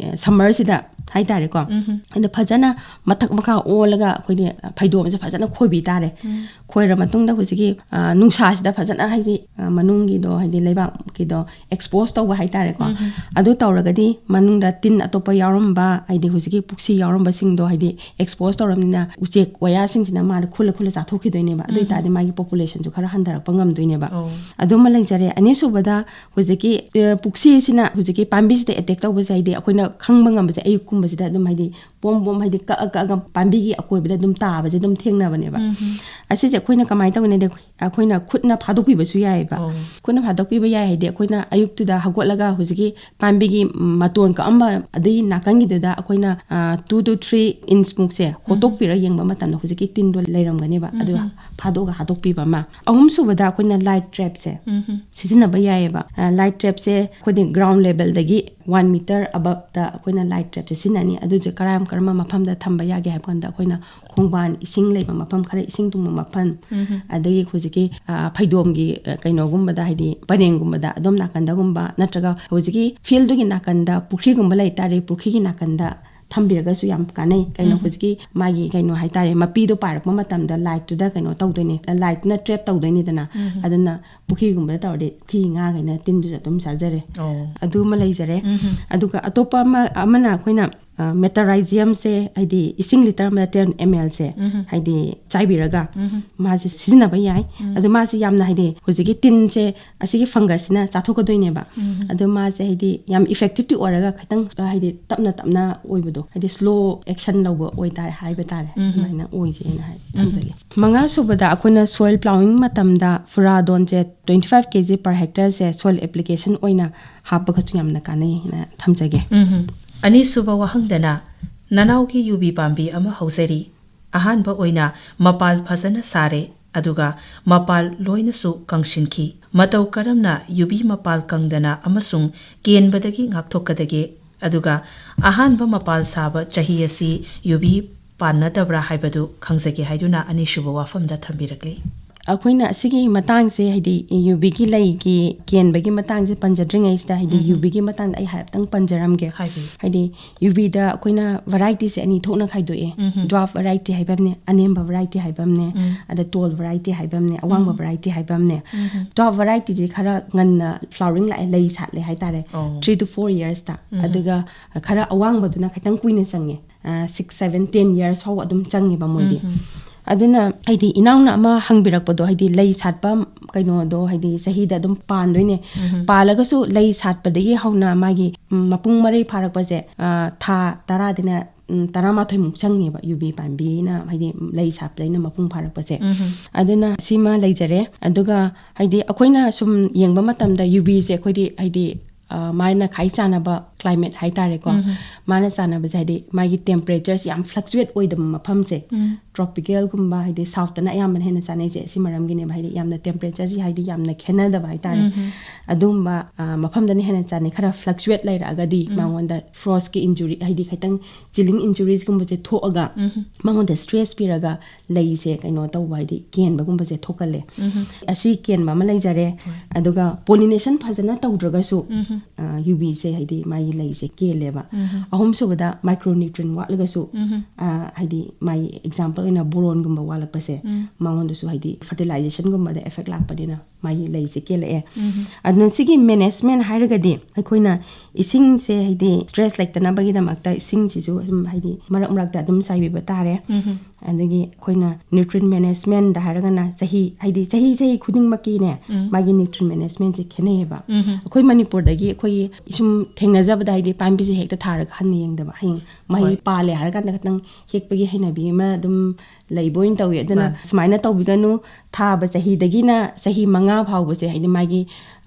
ꯁꯝꯃꯔꯁꯤꯗ ꯍꯥꯏꯇꯥꯔꯦꯀꯣ꯫ ꯎꯝ꯫ ꯑꯗ ꯐꯖꯅ ꯃꯊꯛ ꯃꯈꯥ ꯑꯣꯜꯂꯒ ꯑꯩꯈꯣꯏꯗꯤ ꯐꯩꯗꯣꯝꯁꯦ ꯐꯖꯅ ꯈꯣꯏꯕꯤ ꯇꯥꯔꯦ꯫ ꯎꯝ꯫ ꯈꯣꯏꯔ ꯃꯇꯨꯡꯗ ꯍꯧꯖꯤꯛꯀꯤ, ꯑ, ꯅꯨꯡꯁꯥꯁꯤꯗ ꯐꯖꯅ ꯍꯥꯏꯗꯤ, ꯑ, ꯃꯅꯨꯡꯒꯤꯗꯣ ꯍꯥꯏꯗꯤ ꯂꯩꯕꯥꯛꯀꯤꯗꯣ ꯑꯦꯛꯁꯄꯣꯖ ꯇꯧꯕ ꯍꯥꯏꯇꯥꯔꯦꯀꯣ꯫ ꯎꯝ꯫ ꯑꯗꯨ ꯇꯧꯔꯒꯗꯤ ꯃꯅꯨꯡꯗ ꯇꯤꯟ ꯑꯇꯣꯞꯄ ꯌꯥꯎꯔꯝꯕ ꯍꯥꯏꯗꯤ ꯍꯧꯖꯤꯛꯀꯤ ꯄꯨꯛꯁꯤ ꯌꯥꯎꯔꯝꯕꯁꯤꯡꯗꯣ ꯍꯥꯏꯗꯤ ꯑꯦꯛꯁꯄꯣꯖ ꯇꯧꯔꯕꯅꯤꯅ ꯎꯆꯦꯛ ꯋꯥꯌꯥꯁꯤꯡꯁꯤꯅ ꯃꯥꯅ ꯈꯨꯜꯂ ꯈꯨꯜꯂ ꯆꯥꯊꯣꯛꯈꯤꯗꯣꯏꯅꯦꯕ꯫ ꯑꯗꯨ ꯎꯝ꯫ ꯑꯣꯏꯇꯥꯔꯗꯤ ꯃꯥꯒꯤ ꯄꯣꯄꯨꯂꯦꯁꯟꯁꯨ ꯈꯔ ꯍꯟꯊꯔꯛꯄ ꯉꯝꯗꯣꯏꯅꯦꯕ꯫ ꯑꯣ꯫ ꯑꯗꯨꯃ ꯂꯩꯖꯔꯦ꯫ ꯑꯅꯤꯁꯨꯕꯗ ꯍꯧꯖꯤꯛꯀꯤ, ꯑ, ꯄꯨꯛꯁꯤꯁꯤꯅ ꯍꯧꯖꯤꯛꯀꯤ ꯄꯥꯝꯕꯤꯁꯤꯗ ꯑꯦꯇꯦꯛ ꯇꯧꯕꯁꯦ ꯍꯥꯏꯗꯤ ꯑꯩꯈꯣꯏꯅ ꯈꯪꯕ ꯉꯝꯕꯁꯦ ꯑꯌꯨꯛꯀꯨꯝꯕꯁꯤꯗ ꯑꯗꯨꯝ ꯍꯥꯏꯗꯤ ꯄꯣꯝ ꯄꯣꯝ ꯍꯥꯏꯗꯤ ꯀꯛꯑ ꯀꯛꯑꯒ ꯄꯥꯝꯕꯤꯒꯤ ꯑꯀꯣꯏꯕꯗ ꯑꯗꯨꯝ ꯇꯥꯕꯁꯦ ꯑꯗꯨꯝ ꯊꯦꯡꯅꯕꯅꯦꯕ꯫ ꯎꯝ꯫ ꯑꯁꯤꯁꯦ ꯑꯩꯈꯣꯏꯅ ꯀꯃꯥꯏꯅ ꯇꯧꯒꯅꯤ ꯍꯥꯏꯗꯤ ꯑꯩꯈꯣꯏꯅ ꯈꯨꯠꯅ ꯐꯥꯗꯣꯛꯄꯤꯕꯁꯨ ꯌꯥꯏꯑꯕ꯫ ꯑꯣ꯫ ꯈꯨꯠꯅ ꯐꯥꯗꯣꯛꯄꯤꯕ ꯌꯥꯏ ꯍꯥꯏꯗꯤ ꯑꯩꯈꯣꯏꯅ ꯑꯌꯨꯛꯇꯨꯗ ꯍꯧꯒꯠꯂꯒ ꯍꯧꯖꯤꯛꯀꯤ ꯄꯥꯝꯕꯤꯒꯤ ꯃꯇꯣꯟ ꯀꯛꯑꯝꯕ ꯑꯗꯨꯒꯤ ꯅꯥꯀꯟꯒꯤꯗꯨꯗ ꯑꯩꯈꯣꯏꯅ, ꯑ, two to three inch ꯃꯨꯛꯁꯦ ꯍꯣꯠꯇꯣꯛꯄꯤꯔ ꯌꯦꯡꯕ ꯃꯇꯝꯗ ꯍꯧꯖꯤꯛꯀꯤ ꯇꯤꯟꯗꯣ ꯂꯩꯔꯝꯒꯅꯦꯕ꯫ ꯑꯗꯨ ꯎꯝ꯫ ꯐꯥꯗꯣꯛꯑꯒ ꯍꯥꯠꯇꯣꯛꯄꯤꯕ ꯑꯃ꯫ ꯑꯍꯨꯝꯁꯨꯕꯗ ꯑꯩꯈꯣꯏꯅ ꯂꯥꯏꯠ ꯇ꯭ꯔꯦꯞꯁꯦ ꯎꯝ꯫ ꯁꯤꯖꯤꯟꯅꯕ ꯌꯥꯏꯑꯕ꯫ ꯑ, ꯂꯥꯏꯠ ꯇ꯭ꯔꯦꯞꯁꯦ ꯑꯩꯈꯣꯏꯗꯤ ꯒ꯭ꯔꯥꯎꯟ ꯂꯦꯕꯦꯜꯗꯒꯤ ꯋꯥꯟ ꯃꯤꯇꯔ ꯑꯕꯞꯇ ꯑꯩꯈꯣꯏꯅ ꯂꯥꯏꯠ ꯇ꯭ꯔꯦꯞꯁꯦ ꯁꯤꯖꯤꯟꯅꯅꯤ꯫ ꯑꯗꯨꯁꯦ ꯀꯔꯝ ꯀꯔꯝꯕ ꯃꯐꯝꯗ ꯊꯝꯕ ꯌꯥꯒꯦ ꯍꯥꯏꯕ ꯀꯥꯟꯗ ꯑꯩꯈꯣꯏꯅ ꯈꯣꯡꯕꯥꯟ, ꯏꯁꯤꯡ ꯂꯩꯕ ꯃꯐꯝ, ꯈꯔ ꯏꯁꯤꯡ ꯇꯨꯡꯕ ꯃꯐꯝ, ꯎꯝ꯫ ꯑꯗꯒꯤ ꯍꯧꯖꯤꯛꯀꯤ, ꯑ, ꯐꯩꯗꯣꯝꯒꯤ, ꯑ, ꯀꯩꯅꯣꯒꯨꯝꯕꯗ ꯍꯥꯏꯗꯤ ꯄꯔꯦꯡꯒꯨꯝꯕꯗ ꯑꯗꯣꯝ ꯅꯥꯀꯟꯗꯒꯨꯝꯕ ꯅꯠꯇ꯭ꯔꯒ ꯍꯧꯖꯤꯛꯀꯤ ꯐꯤꯜꯗꯨꯒꯤ ꯅꯥꯀꯟꯗ ꯄꯨꯈ꯭ꯔꯤꯒꯨꯝꯕ ꯂꯩ ꯇꯥꯔꯦ, ꯄꯨꯈ꯭ꯔꯤꯒꯤ ꯅꯥꯀꯟꯗ ꯊꯝꯕꯤꯔꯒꯁꯨ ꯌꯥꯝ ꯀꯥꯟꯅꯩ꯫ ꯀꯩꯅꯣ ꯎꯝ꯫ ꯍꯧꯖꯤꯛꯀꯤ ꯃꯥꯒꯤ ꯀꯩꯅꯣ ꯍꯥꯏꯇꯥꯔꯦ, ꯃꯄꯤꯗꯣ ꯄꯥꯏꯔꯛꯄ ꯃꯇꯝꯗ ꯂꯥꯏꯠꯇꯨꯗ ꯀꯩꯅꯣ ꯇꯧꯗꯣꯏꯅꯦ, ꯂꯥꯏꯠꯇꯨꯅ ꯇ꯭ꯔꯦꯞ ꯇꯧꯗꯣꯏꯅꯤꯗꯅ꯫ ꯎꯝ꯫ ꯑꯗꯨꯅ ꯄꯨꯈ꯭ꯔꯤꯒꯨꯝꯕꯗ ꯇꯧꯔꯗꯤ ꯄꯨꯈ꯭ꯔꯤ ꯉꯥꯈꯩꯅ ꯇꯤꯟꯗꯨꯁꯨ ꯑꯗꯨꯝ ꯆꯥꯖꯔꯦ꯫ ꯑꯣ꯫ ꯑꯗꯨꯃ ꯂꯩꯖꯔꯦ꯫ ꯎꯝ꯫ ꯑꯗꯨꯒ ꯑꯇꯣꯞꯄ ꯑꯃ, ꯑꯃꯅ ꯑꯩꯈꯣꯏꯅ ꯃꯦꯇꯥꯔꯥꯏꯖꯤꯌꯝꯁꯦ, ꯍꯥꯏꯗꯤ ꯏꯁꯤꯡ ꯂꯤꯇꯔ ꯑꯃꯗ ꯇꯦꯟ ꯑꯦꯝ ꯑꯦꯜꯁꯦ, ꯎꯝ꯫ ꯍꯥꯏꯗꯤ ꯆꯥꯏꯕꯤꯔꯒ, ꯎꯝ꯫ ꯃꯥꯁꯦ ꯁꯤꯖꯤꯟꯅꯕ ꯌꯥꯏ꯫ ꯎꯝ꯫ ꯑꯗꯣ ꯃꯥꯁꯦ ꯌꯥꯝꯅ, ꯍꯥꯏꯗꯤ ꯍꯧꯖꯤꯛꯀꯤ ꯇꯤꯟꯁꯦ, ꯑꯁꯤꯒꯤ ꯐꯪꯒꯁꯁꯤꯅ ꯆꯥꯊꯣꯛꯀꯗꯣꯏꯅꯦꯕ꯫ ꯎꯝ꯫ ꯑꯗꯣ ꯃꯥꯁꯦ ꯍꯥꯏꯗꯤ ꯌꯥꯝ ꯏꯐꯦꯛꯇꯤꯞꯇꯤ ꯑꯣꯏꯔꯒ, ꯈꯤꯇꯪ, ꯍꯥꯏꯗꯤ ꯇꯞꯅ ꯇꯞꯅ ꯑꯣꯏꯕꯗꯣ, ꯍꯥꯏꯗꯤ ꯁ꯭ꯂꯣ ꯑꯦꯛꯁꯟ ꯂꯧꯕ ꯑꯣꯏꯇꯥꯔꯦ, ꯍꯥꯏꯕ ꯇꯥꯔꯦ꯫ ꯎꯝ꯫ ꯑꯗꯨꯃꯥꯏꯅ ꯑꯣꯏꯁꯦꯅ ꯍꯥꯏ, ꯎꯝ꯫ ꯊꯝꯖꯒꯦ꯫ ꯃꯉꯥ ꯁꯨꯕꯗ ꯑꯩꯈꯣꯏꯅ ꯁꯣꯏꯜ ꯄ꯭ꯂꯥꯎꯋꯤꯡ ꯃꯇꯝꯗ ꯐꯨꯔꯥꯗꯣꯟꯁꯦ twenty five K G per hectareꯁꯦ ꯁꯣꯏꯜ ꯑꯦꯄ꯭ꯂꯤꯀꯦꯁꯟ ꯑꯣꯏꯅ ꯍꯥꯞꯄꯒꯁꯨ ꯌꯥꯝꯅ ꯀꯥꯟꯅꯩ ꯍꯥꯏꯅ ꯊꯝꯖꯒꯦ꯫ ꯎꯝ꯫ ꯑꯅꯤꯁꯨꯕ ꯋꯥꯍꯪꯗꯅ, ꯅꯅꯥꯎꯒꯤ ꯌꯨꯕꯤ ꯄꯥꯝꯕꯤ ꯑꯃ ꯍꯧꯖꯔꯤ꯫ ꯑꯍꯥꯟꯕ ꯑꯣꯏꯅ ꯃꯄꯥꯜ ꯐꯖꯅ ꯁꯥꯔꯦ, ꯑꯗꯨꯒ ꯃꯄꯥꯜ ꯂꯣꯏꯅꯁꯨ ꯀꯪꯁꯤꯟꯈꯤ꯫ ꯃꯇꯧ ꯀꯔꯝꯅ ꯌꯨꯕꯤ ꯃꯄꯥꯜ ꯀꯪꯗꯅ ꯑꯃꯁꯨꯡ ꯀꯦꯟꯕꯗꯒꯤ ꯉꯥꯛꯊꯣꯛꯀꯗꯒꯦ? ꯑꯗꯨꯒ ꯑꯍꯥꯟꯕ ꯃꯄꯥꯜ ꯁꯥꯕ ꯆꯍꯤ ꯑꯁꯤ ꯌꯨꯕꯤ ꯄꯥꯟꯅꯗꯕ꯭ꯔꯥ ꯍꯥꯏꯕꯗꯨ ꯈꯪꯖꯒꯦ ꯍꯥꯏꯗꯨꯅ ꯑꯅꯤꯁꯨꯕ ꯋꯥꯐꯝꯗ ꯊꯝꯕꯤꯔꯛꯂꯤ꯫ ꯑꯩꯈꯣꯏꯅ ꯑꯁꯤꯒꯤ ꯃꯇꯥꯡꯁꯦ, ꯍꯥꯏꯗꯤ ꯌꯨꯕꯤꯒꯤ ꯂꯩꯒꯤ ꯀꯦꯟꯕꯒꯤ ꯃꯇꯥꯡꯁꯦ ꯄꯟꯖꯗ꯭ꯔꯤꯉꯩꯁꯤꯗ, ꯍꯥꯏꯗꯤ ꯎꯝ꯫ ꯌꯨꯕꯤꯒꯤ ꯃꯇꯥꯡꯗ ꯑꯩ ꯍꯥꯏꯔꯞꯇꯪ ꯄꯟꯖꯔꯝꯒꯦ꯫ ꯍꯥꯏꯕꯤꯌꯨ꯫ ꯍꯥꯏꯗꯤ ꯌꯨꯕꯤꯗ ꯑꯩꯈꯣꯏꯅ ꯚꯦꯔꯥꯏꯇꯤꯁꯦ ꯑꯅꯤ ꯊꯣꯛꯅ ꯈꯥꯏꯗꯣꯛꯑꯦ꯫ ꯎꯝ꯫ ꯗ꯭ꯋꯥꯔꯐ ꯚꯦꯔꯥꯏꯇꯤ ꯍꯥꯏꯕ ꯑꯃꯅꯦ, ꯑꯅꯦꯝꯕ ꯚꯦꯔꯥꯏꯇꯤ ꯍꯥꯏꯕ ꯑꯃꯅꯦ, ꯎꯝ꯫ ꯑꯗ ꯇꯣꯜ ꯚꯦꯔꯥꯏꯇꯤ ꯍꯥꯏꯕ ꯑꯃꯅꯦ, ꯑꯋꯥꯡꯕ ꯎꯝ꯫ ꯚꯦꯔꯥꯏꯇꯤ ꯍꯥꯏꯕ ꯑꯃꯅꯦ꯫ ꯎꯝ꯫ ꯗ꯭ꯋꯥꯔꯐ ꯚꯦꯔꯥꯏꯇꯤꯁꯦ ꯈꯔ ꯉꯟꯅ ꯐ꯭ꯂꯥꯋꯔꯤꯡ ꯂꯥꯛꯑꯦ, ꯂꯩ ꯁꯥꯠꯂꯦ ꯍꯥꯏꯇꯥꯔꯦ, ꯑꯣ꯫ Three to four yearsꯇ꯫ ꯎꯝ꯫ ꯑꯗꯨꯒ ꯈꯔ ꯑꯋꯥꯡꯕꯗꯨꯅ ꯈꯤꯇꯪ ꯀꯨꯏꯅ ꯆꯪꯉꯦ, six, seven, ten years ꯐꯥꯎꯕ ꯑꯗꯨꯝ ꯆꯪꯉꯦꯕ ꯃꯣꯏꯗꯤ꯫ ꯎꯝ꯫ ꯑꯗꯨꯅ ꯍꯥꯏꯗꯤ ꯏꯅꯥꯎꯅ ꯑꯃ ꯍꯪꯕꯤꯔꯛꯄꯗꯣ, ꯍꯥꯏꯗꯤ ꯂꯩ ꯁꯥꯠꯄ ꯀꯩꯅꯣꯗꯣ, ꯍꯥꯏꯗꯤ ꯆꯍꯤꯗ ꯑꯗꯨꯝ ꯄꯥꯟꯗꯣꯏꯅꯦ꯫ ꯎꯝ꯫ ꯄꯥꯜꯂꯒꯁꯨ ꯂꯩ ꯁꯥꯠꯄꯗꯒꯤ ꯍꯧꯅ ꯃꯥꯒꯤ, ꯎꯝ, ꯃꯄꯨꯡ ꯃꯔꯩ ꯐꯥꯔꯛꯄꯁꯦ, ꯑ, ꯊꯥ ꯇꯔꯥꯗꯩꯅ, ꯎꯝ, ꯇꯔꯥꯃꯥꯊꯣꯏꯃꯨꯛ ꯆꯪꯉꯦꯕ, ꯌꯨꯕꯤ ꯄꯥꯝꯕꯤꯅ ꯍꯥꯏꯗꯤ ꯂꯩ ꯁꯥꯠꯄꯗꯩꯅ ꯃꯄꯨꯡ ꯐꯥꯔꯛꯄꯁꯦ꯫ ꯎꯝ꯫ ꯑꯗꯨꯅ ꯁꯤꯃ ꯂꯩꯖꯔꯦ꯫ ꯑꯗꯨꯒ ꯍꯥꯏꯗꯤ ꯑꯩꯈꯣꯏꯅ ꯁꯨꯝ ꯌꯦꯡꯕ ꯃꯇꯝꯗ ꯌꯨꯕꯤꯁꯦ ꯑꯩꯈꯣꯏꯗꯤ ꯍꯥꯏꯗꯤ, ꯑ, ꯃꯥꯅ ꯈ꯭ꯋꯥꯏ ꯆꯥꯟꯅꯕ ꯀ꯭ꯂꯥꯏꯃꯦꯠ ꯍꯥꯏꯇꯥꯔꯦꯀꯣ꯫ ꯎꯝ꯫ ꯃꯥꯅ ꯆꯥꯟꯅꯕꯁꯦ ꯍꯥꯏꯗꯤ ꯃꯥꯒꯤ temperatureꯁꯦ ꯌꯥꯝ fluctuate ꯑꯣꯏꯗꯕ ꯃꯐꯝꯁꯦ, ꯎꯝ꯫ Tropicalꯒꯨꯝꯕ, ꯍꯥꯏꯗꯤ southꯇꯅ ꯑꯌꯥꯝꯕꯅ ꯍꯦꯟꯅ ꯆꯥꯅꯩꯁꯦ ꯁꯤ ꯃꯔꯝꯒꯤꯅꯦꯕ, ꯍꯥꯏꯗꯤ ꯌꯥꯝꯅ temperatureꯁꯤ ꯍꯥꯏꯗꯤ ꯌꯥꯝꯅ ꯈꯦꯠꯅꯗꯕ ꯍꯥꯏꯇꯥꯔꯦ꯫ ꯎꯝ꯫ ꯑꯗꯨꯒꯨꯝꯕ, ꯑ, ꯃꯐꯝꯗꯅ ꯍꯦꯟꯅ ꯆꯥꯅꯩ꯫ ꯈꯔ fluctuate ꯂꯩꯔꯛꯑꯒꯗꯤ ꯎꯝ꯫ ꯃꯉꯣꯟꯗ frostꯀꯤ injury, ꯍꯥꯏꯗꯤ ꯈꯤꯇꯪ chilling injuriesꯀꯨꯝꯕꯁꯦ ꯊꯣꯛꯑꯒ ꯎꯝ꯫ ꯃꯉꯣꯟꯗ stress ꯄꯤꯔꯒ ꯂꯩꯁꯦ ꯀꯩꯅꯣ ꯇꯧꯕ, ꯍꯥꯏꯗꯤ ꯀꯦꯟꯕꯒꯨꯝꯕꯁꯦ ꯊꯣꯛꯀꯜꯂꯦ꯫ ꯎꯝ꯫ ꯑꯁꯤ ꯀꯦꯟꯕ ꯑꯃ ꯂꯩꯖꯔꯦ꯫ ꯍꯣꯏ꯫ ꯑꯗꯨꯒ pollination ꯐꯖꯅ ꯇꯧꯗ꯭ꯔꯒꯁꯨ, ꯎꯝ꯫ ꯑ, ꯌꯨꯕꯤꯁꯦ ꯍꯥꯏꯗꯤ ꯃꯥꯒꯤ ꯂꯩꯁꯦ ꯀꯦꯜꯂꯦꯕ꯫ ꯎꯝ꯫ ꯑꯍꯨꯝꯁꯨꯕꯗ micronutrient ꯋꯥꯠꯂꯒꯁꯨ, ꯎꯝ꯫ ꯑ, ꯍꯥꯏꯗꯤ ꯃꯥꯒꯤ example ꯑꯣꯏꯅ boronꯒꯨꯝꯕ ꯋꯥꯠꯂꯛꯄꯁꯦ, ꯎꯝ꯫ ꯃꯉꯣꯟꯗꯁꯨ ꯍꯥꯏꯗꯤ fertilizationꯒꯨꯝꯕꯗ effect ꯂꯥꯛꯄꯅꯤꯅ ꯃꯥꯒꯤ ꯂꯩꯁꯦ ꯀꯦꯜꯂꯛꯑꯦ꯫ ꯑꯗꯨꯅ ꯁꯤꯒꯤ ꯃꯦꯅꯦꯖꯃꯦꯟ ꯍꯥꯏꯔꯒꯗꯤ ꯑꯩꯈꯣꯏꯅ ꯏꯁꯤꯡꯁꯦ ꯍꯥꯏꯗꯤ ꯁ꯭ꯇ꯭ꯔꯦꯁ ꯂꯩꯇꯅꯕꯒꯤꯗꯃꯛꯇ ꯏꯁꯤꯡꯁꯤꯁꯨ ꯑꯗꯨꯝ ꯍꯥꯏꯗꯤ ꯃꯔꯛ ꯃꯔꯛꯇ ꯑꯗꯨꯝ ꯆꯥꯏꯕꯤꯕ ꯇꯥꯔꯦ꯫ ꯑꯗꯒꯤ ꯑꯩꯈꯣꯏꯅ ꯅ꯭ꯌꯨꯇ꯭ꯔꯤꯟ ꯃꯦꯅꯦꯖꯃꯦꯟꯗ ꯍꯥꯏꯔꯒꯅ ꯆꯍꯤ ꯍꯥꯏꯗꯤ ꯆꯍꯤ ꯆꯍꯤ ꯈꯨꯗꯤꯡꯃꯛꯀꯤꯅꯦ ꯃꯥꯒꯤ ꯅ꯭ꯌꯨꯇ꯭ꯔꯤꯟ ꯃꯦꯅꯦꯖꯃꯦꯟꯁꯦ ꯈꯦꯠꯅꯩꯌꯦꯕ꯫ ꯑꯩꯈꯣꯏ ꯃꯅꯤꯄꯨꯔꯗꯒꯤ ꯑꯩꯈꯣꯏꯒꯤ ꯁꯨꯝ ꯊꯦꯡꯅꯖꯕꯗ ꯍꯥꯏꯗꯤ ꯄꯥꯝꯕꯤꯁꯦ ꯍꯦꯛꯇ ꯊꯥꯔꯒ ꯍꯟꯅ ꯌꯦꯡꯗꯕ, ꯍꯌꯦꯡ ꯃꯍꯩ ꯍꯣꯏ꯫ ꯄꯥꯜꯂꯦ ꯍꯥꯏꯔ ꯀꯥꯟꯗ ꯈꯇꯪ ꯍꯦꯛꯄꯒꯤ ꯍꯩꯅꯕꯤ ꯑꯃ ꯑꯗꯨꯝ ꯂꯩꯕ ꯑꯣꯏꯅ ꯇꯧꯋꯤ꯫ ꯑꯗꯨꯅ ꯃꯥꯅꯦ꯫ ꯁꯨꯃꯥꯏꯅ ꯇꯧꯕꯤꯒꯅꯨ, ꯊꯥꯕ ꯆꯍꯤꯗꯒꯤꯅ ꯆꯍꯤ ꯃꯉꯥ ꯐꯥꯎꯕꯁꯦ ꯍꯥꯏꯗꯤ ꯃꯥꯒꯤ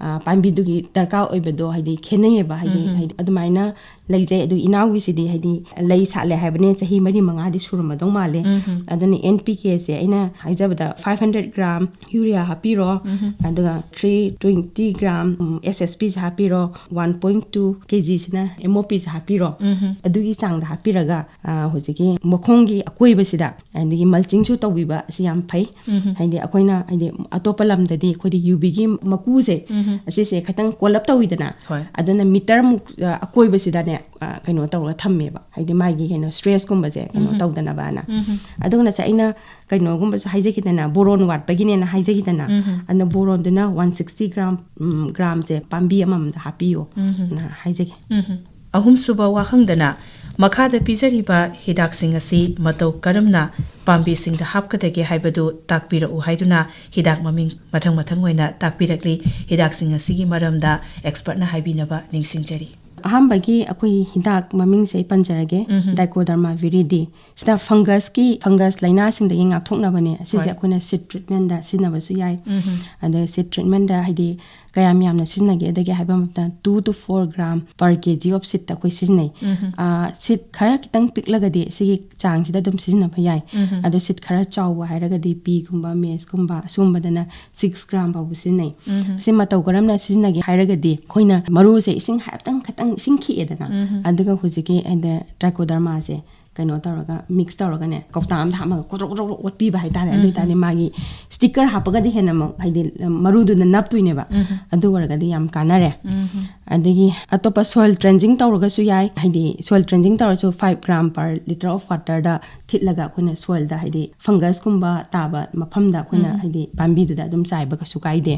ꯑ, ꯄꯥꯝꯕꯤꯗꯨꯒꯤ ꯗꯔꯀꯥꯔ ꯑꯣꯏꯕꯗꯣ ꯍꯥꯏꯗꯤ ꯈꯦꯠꯅꯩꯌꯦꯕ꯫ ꯍꯥꯏꯗꯤ ꯎꯝ, ꯎꯝ꯫ ꯍꯥꯏꯗꯤ ꯑꯗꯨꯃꯥꯏꯅ ꯂꯩꯖꯩ꯫ ꯑꯗꯨ ꯏꯅꯥꯎꯒꯤꯁꯤꯗꯤ ꯍꯥꯏꯗꯤ ꯂꯩ ꯁꯥꯠꯂꯦ ꯍꯥꯏꯕꯅꯦ, ꯆꯍꯤ ꯃꯔꯤ ꯃꯉꯥꯗꯤ ꯁꯨꯔꯝꯃꯗꯧ ꯃꯥꯜꯂꯦ꯫ ꯎꯝ, ꯎꯝ꯫ ꯑꯗꯨꯅ ꯑꯦꯟ ꯄꯤ ꯀꯦꯁꯦ ꯑꯩꯅ ꯍꯥꯏꯖꯕꯗ five hundred gram urea ꯍꯥꯞꯄꯤꯔꯣ, ꯎꯝ, ꯎꯝ꯫ ꯑꯗꯨꯒ three twenty gram, ꯎꯝ, S S P ꯁꯦ ꯍꯥꯞꯄꯤꯔꯣ, one point two K G ꯁꯤꯅ M O P ꯁꯦ ꯍꯥꯞꯄꯤꯔꯣ꯫ ꯎꯝ, ꯎꯝ꯫ ꯑꯗꯨꯒꯤ ꯆꯥꯡꯗ ꯍꯥꯞꯄꯤꯔꯒ ꯑ, ꯍꯧꯖꯤꯛꯀꯤ ꯃꯈꯣꯡꯒꯤ ꯑꯀꯣꯏꯕꯁꯤꯗ ꯑꯗꯒꯤ ꯃꯜꯆꯤꯡꯁꯨ ꯇꯧꯕꯤꯕ ꯑꯁꯤ ꯌꯥꯝ ꯐꯩ꯫ ꯎꯝ꯫ ꯍꯥꯏꯗꯤ ꯑꯩꯈꯣꯏꯅ ꯍꯥꯏꯗꯤ ꯑꯇꯣꯞꯄ ꯂꯝꯗꯗꯤ ꯑꯩꯈꯣꯏꯗꯤ ꯌꯨꯕꯤꯒꯤ ꯃꯀꯨꯁꯦ ꯎꯝ꯫ ꯑꯁꯤꯁꯦ ꯈꯤꯇꯪ ꯀꯣꯜꯂꯞ ꯇꯧꯋꯤꯗꯅ꯫ ꯍꯣꯏ꯫ ꯑꯗꯨꯅ ꯃꯤꯇꯔꯃꯨꯛ, ꯑ, ꯑꯀꯣꯏꯕꯁꯤꯗꯅꯦ, ꯑ, ꯀꯩꯅꯣ ꯇꯧꯔꯒ ꯊꯝꯃꯦꯕ꯫ ꯍꯥꯏꯗꯤ ꯃꯥꯒꯤ ꯀꯩꯅꯣ ꯁ꯭ꯇ꯭ꯔꯦꯁꯀꯨꯝꯕꯁꯦ ꯀꯩꯅꯣ ꯎꯝ꯫ ꯇꯧꯗꯅꯕꯅ꯫ ꯎꯝ꯫ ꯑꯗꯨꯒ ꯉꯁꯥꯏ ꯑꯩꯅ ꯀꯩꯅꯣꯒꯨꯝꯕꯁꯨ ꯍꯥꯏꯖꯈꯤꯗꯅ, ꯕꯣꯔꯣꯟ ꯋꯥꯠꯄꯒꯤꯅꯦꯅ ꯍꯥꯏꯖꯈꯤꯗꯅ꯫ ꯎꯝ꯫ ꯑꯗꯨꯅ ꯕꯣꯔꯣꯟꯗꯨꯅ one sixty gram, ꯎꯝ, gramꯁꯦ ꯄꯥꯝꯕꯤ ꯑꯃꯃꯝꯗ ꯍꯥꯞꯄꯤꯌꯣ ꯎꯝ꯫ ꯅ ꯍꯥꯏꯖꯒꯦ꯫ ꯎꯝ꯫ ꯑꯍꯨꯝꯁꯨꯕ ꯋꯥꯍꯪꯗꯅ, ꯃꯈꯥꯗ ꯄꯤꯖꯔꯤꯕ ꯍꯤꯗꯥꯛꯁꯤꯡ ꯑꯁꯤ ꯃꯇꯧ ꯀꯔꯝꯅ ꯄꯥꯝꯕꯤꯁꯤꯡꯗ ꯍꯥꯞꯀꯗꯒꯦ ꯍꯥꯏꯕꯗꯨ ꯇꯥꯛꯄꯤꯔꯛꯎ ꯍꯥꯏꯗꯨꯅ ꯍꯤꯗꯥꯛ ꯃꯃꯤꯡ ꯃꯊꯪ ꯃꯊꯪ ꯑꯣꯏꯅ ꯇꯥꯛꯄꯤꯔꯛꯂꯤ꯫ ꯍꯤꯗꯥꯛꯁꯤꯡ ꯑꯁꯤꯒꯤ ꯃꯔꯝꯗ ꯑꯦꯛꯁꯄꯔꯠꯅ ꯍꯥꯏꯕꯤꯅꯕ ꯅꯤꯡꯁꯤꯡꯖꯔꯤ꯫ ꯑꯍꯥꯟꯕꯒꯤ ꯑꯩꯈꯣꯏꯒꯤ ꯍꯤꯗꯥꯛ ꯃꯃꯤꯡꯁꯦ ꯑꯩ ꯄꯟꯖꯔꯒꯦ, ꯎꯝꯍꯨꯝ꯫ Dicoderma viride꯫ ꯁꯤꯗ ꯐꯪꯒꯁꯀꯤ, ꯐꯪꯒꯁ ꯂꯥꯏꯅꯥꯁꯤꯡꯗꯒꯤ ꯉꯥꯛꯊꯣꯛꯅꯕꯅꯦ꯫ ꯑꯁꯤꯁꯦ ꯍꯣꯏ꯫ ꯑꯩꯈꯣꯏꯅ ꯁꯤꯠ ꯇ꯭ꯔꯤꯠꯃꯦꯟꯗ ꯁꯤꯖꯤꯟꯅꯕꯁꯨ ꯌꯥꯏ꯫ ꯎꯝꯍꯨꯝ꯫ ꯑꯗ ꯁꯤꯠ ꯇ꯭ꯔꯤꯠꯃꯦꯟꯗ ꯍꯥꯏꯗꯤ ꯀꯌꯥꯝ ꯌꯥꯝꯅ ꯁꯤꯖꯤꯟꯅꯒꯦꯗꯒꯤ ꯍꯥꯏꯕ ꯃꯇꯝꯗ, two to four gram per K G of seedꯇ ꯑꯩꯈꯣꯏ ꯁꯤꯖꯤꯟꯅꯩ꯫ ꯎꯝꯍꯨꯝ꯫ ꯑꯥ, ꯁꯤꯠ ꯈꯔ ꯈꯤꯇꯪ ꯄꯤꯛꯂꯒꯗꯤ ꯁꯤꯒꯤ ꯆꯥꯡꯁꯤꯗ ꯑꯗꯨꯝ ꯁꯤꯖꯤꯟꯅꯕ ꯌꯥꯏ꯫ ꯎꯝꯍꯨꯝ꯫ ꯑꯗꯣ ꯁꯤꯠ ꯈꯔ ꯆꯥꯎꯕ ꯍꯥꯏꯔꯒꯗꯤ, ꯄꯤꯒꯨꯝꯕ, ꯃꯦꯁꯀꯨꯝꯕ, ꯑꯁꯤꯒꯨꯝꯕꯗꯅ six gram ꯐꯥꯎꯕ ꯁꯤꯖꯤꯟꯅꯩ꯫ ꯎꯝꯍꯨꯝ꯫ ꯁꯤ ꯃꯇꯧ ꯀꯔꯝꯅ ꯁꯤꯖꯤꯟꯅꯒꯦ ꯍꯥꯏꯔꯒꯗꯤ, ꯑꯩꯈꯣꯏꯅ ꯃꯔꯨꯁꯦ ꯏꯁꯤꯡ ꯍꯥꯏꯐꯦꯠꯇꯪ, ꯈꯤꯇꯪ ꯏꯁꯤꯡ ꯈꯤꯛꯑꯦꯗꯅ, ꯎꯝꯍꯨꯝ꯫ ꯑꯗꯨꯒ ꯍꯧꯖꯤꯛꯀꯤ ꯍꯥꯏꯗꯤ trichodermaꯁꯦ ꯀꯩꯅꯣ ꯇꯧꯔꯒ, ꯃꯤꯛꯁ ꯇꯧꯔꯒꯅꯦ, ꯀꯧꯇꯥ ꯑꯃꯗ ꯍꯥꯞꯄꯒ ꯀꯣꯗ꯭ꯔꯣꯛ ꯀꯣꯗ꯭ꯔꯣꯛ ꯑꯣꯠꯄꯤꯕ ꯍꯥꯏꯇꯥꯔꯦ꯫ ꯑꯗꯨ ꯎꯝ, ꯑꯣꯏꯇꯥꯔꯗꯤ ꯎꯝ꯫ ꯃꯥꯒꯤ ꯁ꯭ꯇꯤꯀꯔ ꯍꯥꯞꯄꯒꯗꯤ ꯍꯦꯟꯅ ꯑꯃꯨꯛ, ꯍꯥꯏꯗꯤ, ꯃꯔꯨꯗꯨꯅ ꯅꯞꯇꯣꯏꯅꯦꯕ꯫ ꯎꯝ꯫ ꯑꯗꯨ ꯑꯣꯏꯔꯒꯗꯤ ꯌꯥꯝ ꯀꯥꯟꯅꯔꯦ꯫ ꯎꯝ꯫ ꯑꯗꯒꯤ ꯑꯇꯣꯞꯄ soil trenching ꯇꯧꯔꯒꯁꯨ ꯌꯥꯏ, ꯍꯥꯏꯗꯤ soil trenching ꯇꯧꯔꯁꯨ five gram per litre of waterꯗ ꯊꯤꯠꯂꯒ ꯑꯩꯈꯣꯏꯅ soilꯗ, ꯍꯥꯏꯗꯤ fungusꯀꯨꯝꯕ ꯇꯥꯕ ꯃꯐꯝꯗ ꯑꯩꯈꯣꯏꯅ ꯍꯥꯏꯗꯤ ꯄꯥꯝꯕꯤꯗꯨꯗ ꯑꯗꯨꯝ ꯆꯥꯏꯕ ꯀꯩꯁꯨ ꯀꯥꯏꯗꯦ꯫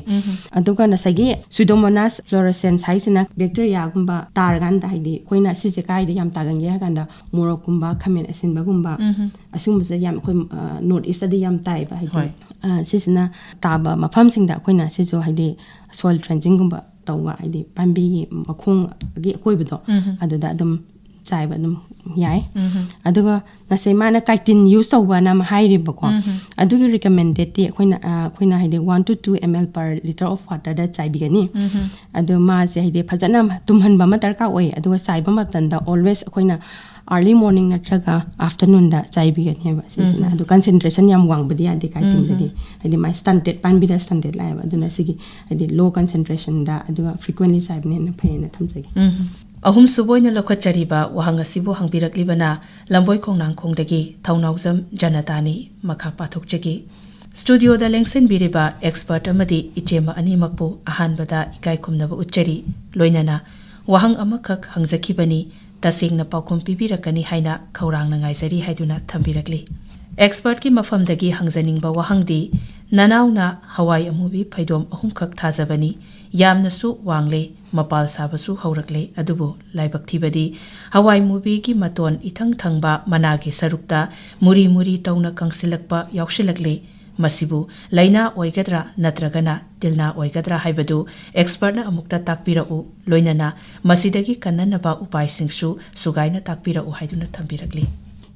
ꯑꯗꯨꯒ ꯉꯁꯥꯏꯒꯤ Pseudomonas fluorescens ꯍꯥꯏꯁꯤꯅ bacteriaꯒꯨꯝꯕ ꯇꯥꯔꯀꯥꯟꯗ, ꯍꯥꯏꯗꯤ ꯑꯩꯈꯣꯏꯅ ꯁꯤꯁꯦ ꯀꯥꯏꯗ ꯌꯥꯝ ꯇꯥꯒꯟꯒꯦ ꯍꯥꯏ ꯀꯥꯟꯗ ꯃꯣꯔꯣꯛꯀꯨꯝꯕ, ꯈꯥꯃꯦꯟ ꯑꯁꯤꯟꯕꯒꯨꯝꯕ, ꯑꯁꯤꯒꯨꯝꯕꯁꯦ ꯌꯥꯝ ꯑꯩꯈꯣꯏ North Eastꯇꯗꯤ ꯌꯥꯝ ꯇꯥꯏꯌꯦꯕ꯫ ꯍꯥꯏꯗꯤ ꯍꯣꯏ꯫ ꯑ, ꯁꯤꯁꯤꯅ ꯇꯥꯕ ꯃꯐꯝꯁꯤꯡꯗ ꯑꯩꯈꯣꯏꯅ ꯁꯤꯁꯨ ꯍꯥꯏꯗꯤ soil trenchingꯒꯨꯝꯕ ꯇꯧꯕ, ꯍꯥꯏꯗꯤ ꯄꯥꯝꯕꯤꯒꯤ ꯃꯈꯣꯡꯒꯤ ꯑꯀꯣꯏꯕꯗꯣ ꯑꯗꯨꯗ ꯑꯗꯨꯝ ꯆꯥꯏꯕ ꯑꯗꯨꯝ ꯌꯥꯏ꯫ ꯑꯗꯨꯒ ꯉꯁꯥꯏ ꯃꯥꯅ chitin use ꯇꯧꯕꯅ ꯑꯃ ꯍꯥꯏꯔꯤꯕꯀꯣ, ꯑꯗꯨꯒꯤ recommendedꯇꯤ ꯑꯩꯈꯣꯏꯅ, ꯑ, ꯑꯩꯈꯣꯏꯅ ꯍꯥꯏꯗꯤ one to two ml per litre of waterꯗ ꯆꯥꯏꯕꯤꯒꯅꯤ꯫ ꯑꯗꯣ ꯃꯥꯁꯦ ꯍꯥꯏꯗꯤ ꯐꯖꯅ ꯇꯨꯝꯍꯟꯕ ꯑꯃ ꯗꯔꯀꯥꯔ ꯑꯣꯏ꯫ ꯑꯗꯨꯒ ꯆꯥꯏꯕ ꯃꯇꯝꯗ always ꯑꯩꯈꯣꯏꯅ early morning ꯅꯠꯇ꯭ꯔꯒ afternoonꯗ ꯆꯥꯏꯕꯤꯒꯅꯦꯕ ꯁꯤꯁꯤꯅ꯫ ꯑꯗꯣ concentration ꯌꯥꯝ ꯋꯥꯡꯕꯗꯤ ꯌꯥꯗꯦ chitinꯗꯗꯤ, ꯍꯥꯏꯗꯤ ꯃꯥꯏ stunted, ꯄꯥꯝꯕꯤꯗ stunted ꯂꯥꯛꯑꯦꯕ꯫ ꯑꯗꯨꯅ ꯁꯤꯒꯤ ꯍꯥꯏꯗꯤ low concentrationꯗ ꯑꯗꯨꯒ frequently ꯆꯥꯏꯕꯅ ꯍꯦꯟꯅ ꯐꯩꯌꯦꯅ ꯊꯝꯖꯒꯦ꯫ ꯑꯍꯨꯝꯁꯨꯕ ꯑꯣꯏꯅ ꯂꯧꯈꯠꯆꯔꯤꯕ ꯋꯥꯍꯪ ꯑꯁꯤꯕꯨ ꯍꯪꯕꯤꯔꯛꯂꯤꯕꯅ ꯂꯝꯕꯣꯏ ꯈꯣꯡꯅꯥꯡꯈꯣꯡꯗꯒꯤ ꯊꯧꯅꯥꯎꯖꯝ ꯖꯅꯇꯥꯅꯤ꯫ ꯃꯈꯥ ꯄꯥꯊꯣꯛꯆꯒꯦ꯫ Studioꯗ ꯂꯦꯡꯁꯤꯟꯕꯤꯔꯤꯕ expert ꯑꯃꯗꯤ ꯏꯆꯦꯃ ꯑꯅꯤꯃꯛꯄꯨ ꯑꯍꯥꯟꯕꯗ ꯏꯀꯥꯏ ꯈꯨꯝꯅꯕ ꯎꯠꯆꯔꯤ꯫ ꯂꯣꯏꯅꯅ ꯋꯥꯍꯪ ꯑꯃꯈꯛ ꯍꯪꯖꯈꯤꯕꯅꯤ, ꯇꯁꯦꯡꯅ ꯄꯥꯎꯈꯨꯝ ꯄꯤꯕꯤꯔꯛꯀꯅꯤ ꯍꯥꯏꯅ ꯈꯧꯔꯥꯡꯅ ꯉꯥꯏꯖꯔꯤ ꯍꯥꯏꯗꯨꯅ ꯊꯝꯕꯤꯔꯛꯂꯤ꯫ Expertꯀꯤ ꯃꯐꯝꯗꯒꯤ ꯍꯪꯖꯅꯤꯡꯕ ꯋꯥꯍꯪꯗꯤ, ꯅꯅꯥꯎꯅ ꯍꯋꯥꯏ ꯑꯃꯨꯕꯤ ꯐꯩꯗꯣꯝ ꯑꯍꯨꯝꯈꯛ ꯊꯥꯖꯕꯅꯤ, ꯌꯥꯝꯅꯁꯨ ꯋꯥꯡꯂꯦ, ꯃꯄꯥꯜ ꯁꯥꯕꯁꯨ ꯍꯧꯔꯛꯂꯦ, ꯑꯗꯨꯕꯨ ꯂꯥꯏꯕꯛ ꯊꯤꯕꯗꯤ ꯍꯋꯥꯏ ꯃꯨꯕꯤꯒꯤ ꯃꯇꯣꯟ ꯏꯊꯪ ꯊꯪꯕ ꯃꯅꯥꯒꯤ ꯁꯔꯨꯛꯇ ꯃꯨꯔꯤ ꯃꯨꯔꯤ ꯇꯧꯅ ꯀꯪꯁꯤꯜꯂꯛꯄ ꯌꯥꯎꯁꯤꯜꯂꯛꯂꯦ꯫ ꯃꯁꯤꯕꯨ ꯂꯥꯏꯅꯥ ꯑꯣꯏꯒꯗ꯭ꯔꯥ ꯅꯠꯇ꯭ꯔꯒꯅ ꯇꯤꯜꯅꯥ ꯑꯣꯏꯒꯗ꯭ꯔꯥ ꯍꯥꯏꯕꯗꯨ expertꯅ ꯑꯃꯨꯛꯇ ꯇꯥꯛꯄꯤꯔꯛꯎ, ꯂꯣꯏꯅꯅ ꯃꯁꯤꯗꯒꯤ ꯀꯟꯅꯅꯕ ꯎꯄꯥꯏꯁꯤꯡꯁꯨ ꯁꯨꯒꯥꯏꯅ ꯇꯥꯛꯄꯤꯔꯛꯎ ꯍꯥꯏꯗꯨꯅ ꯊꯝꯕꯤꯔꯛꯂꯤ꯫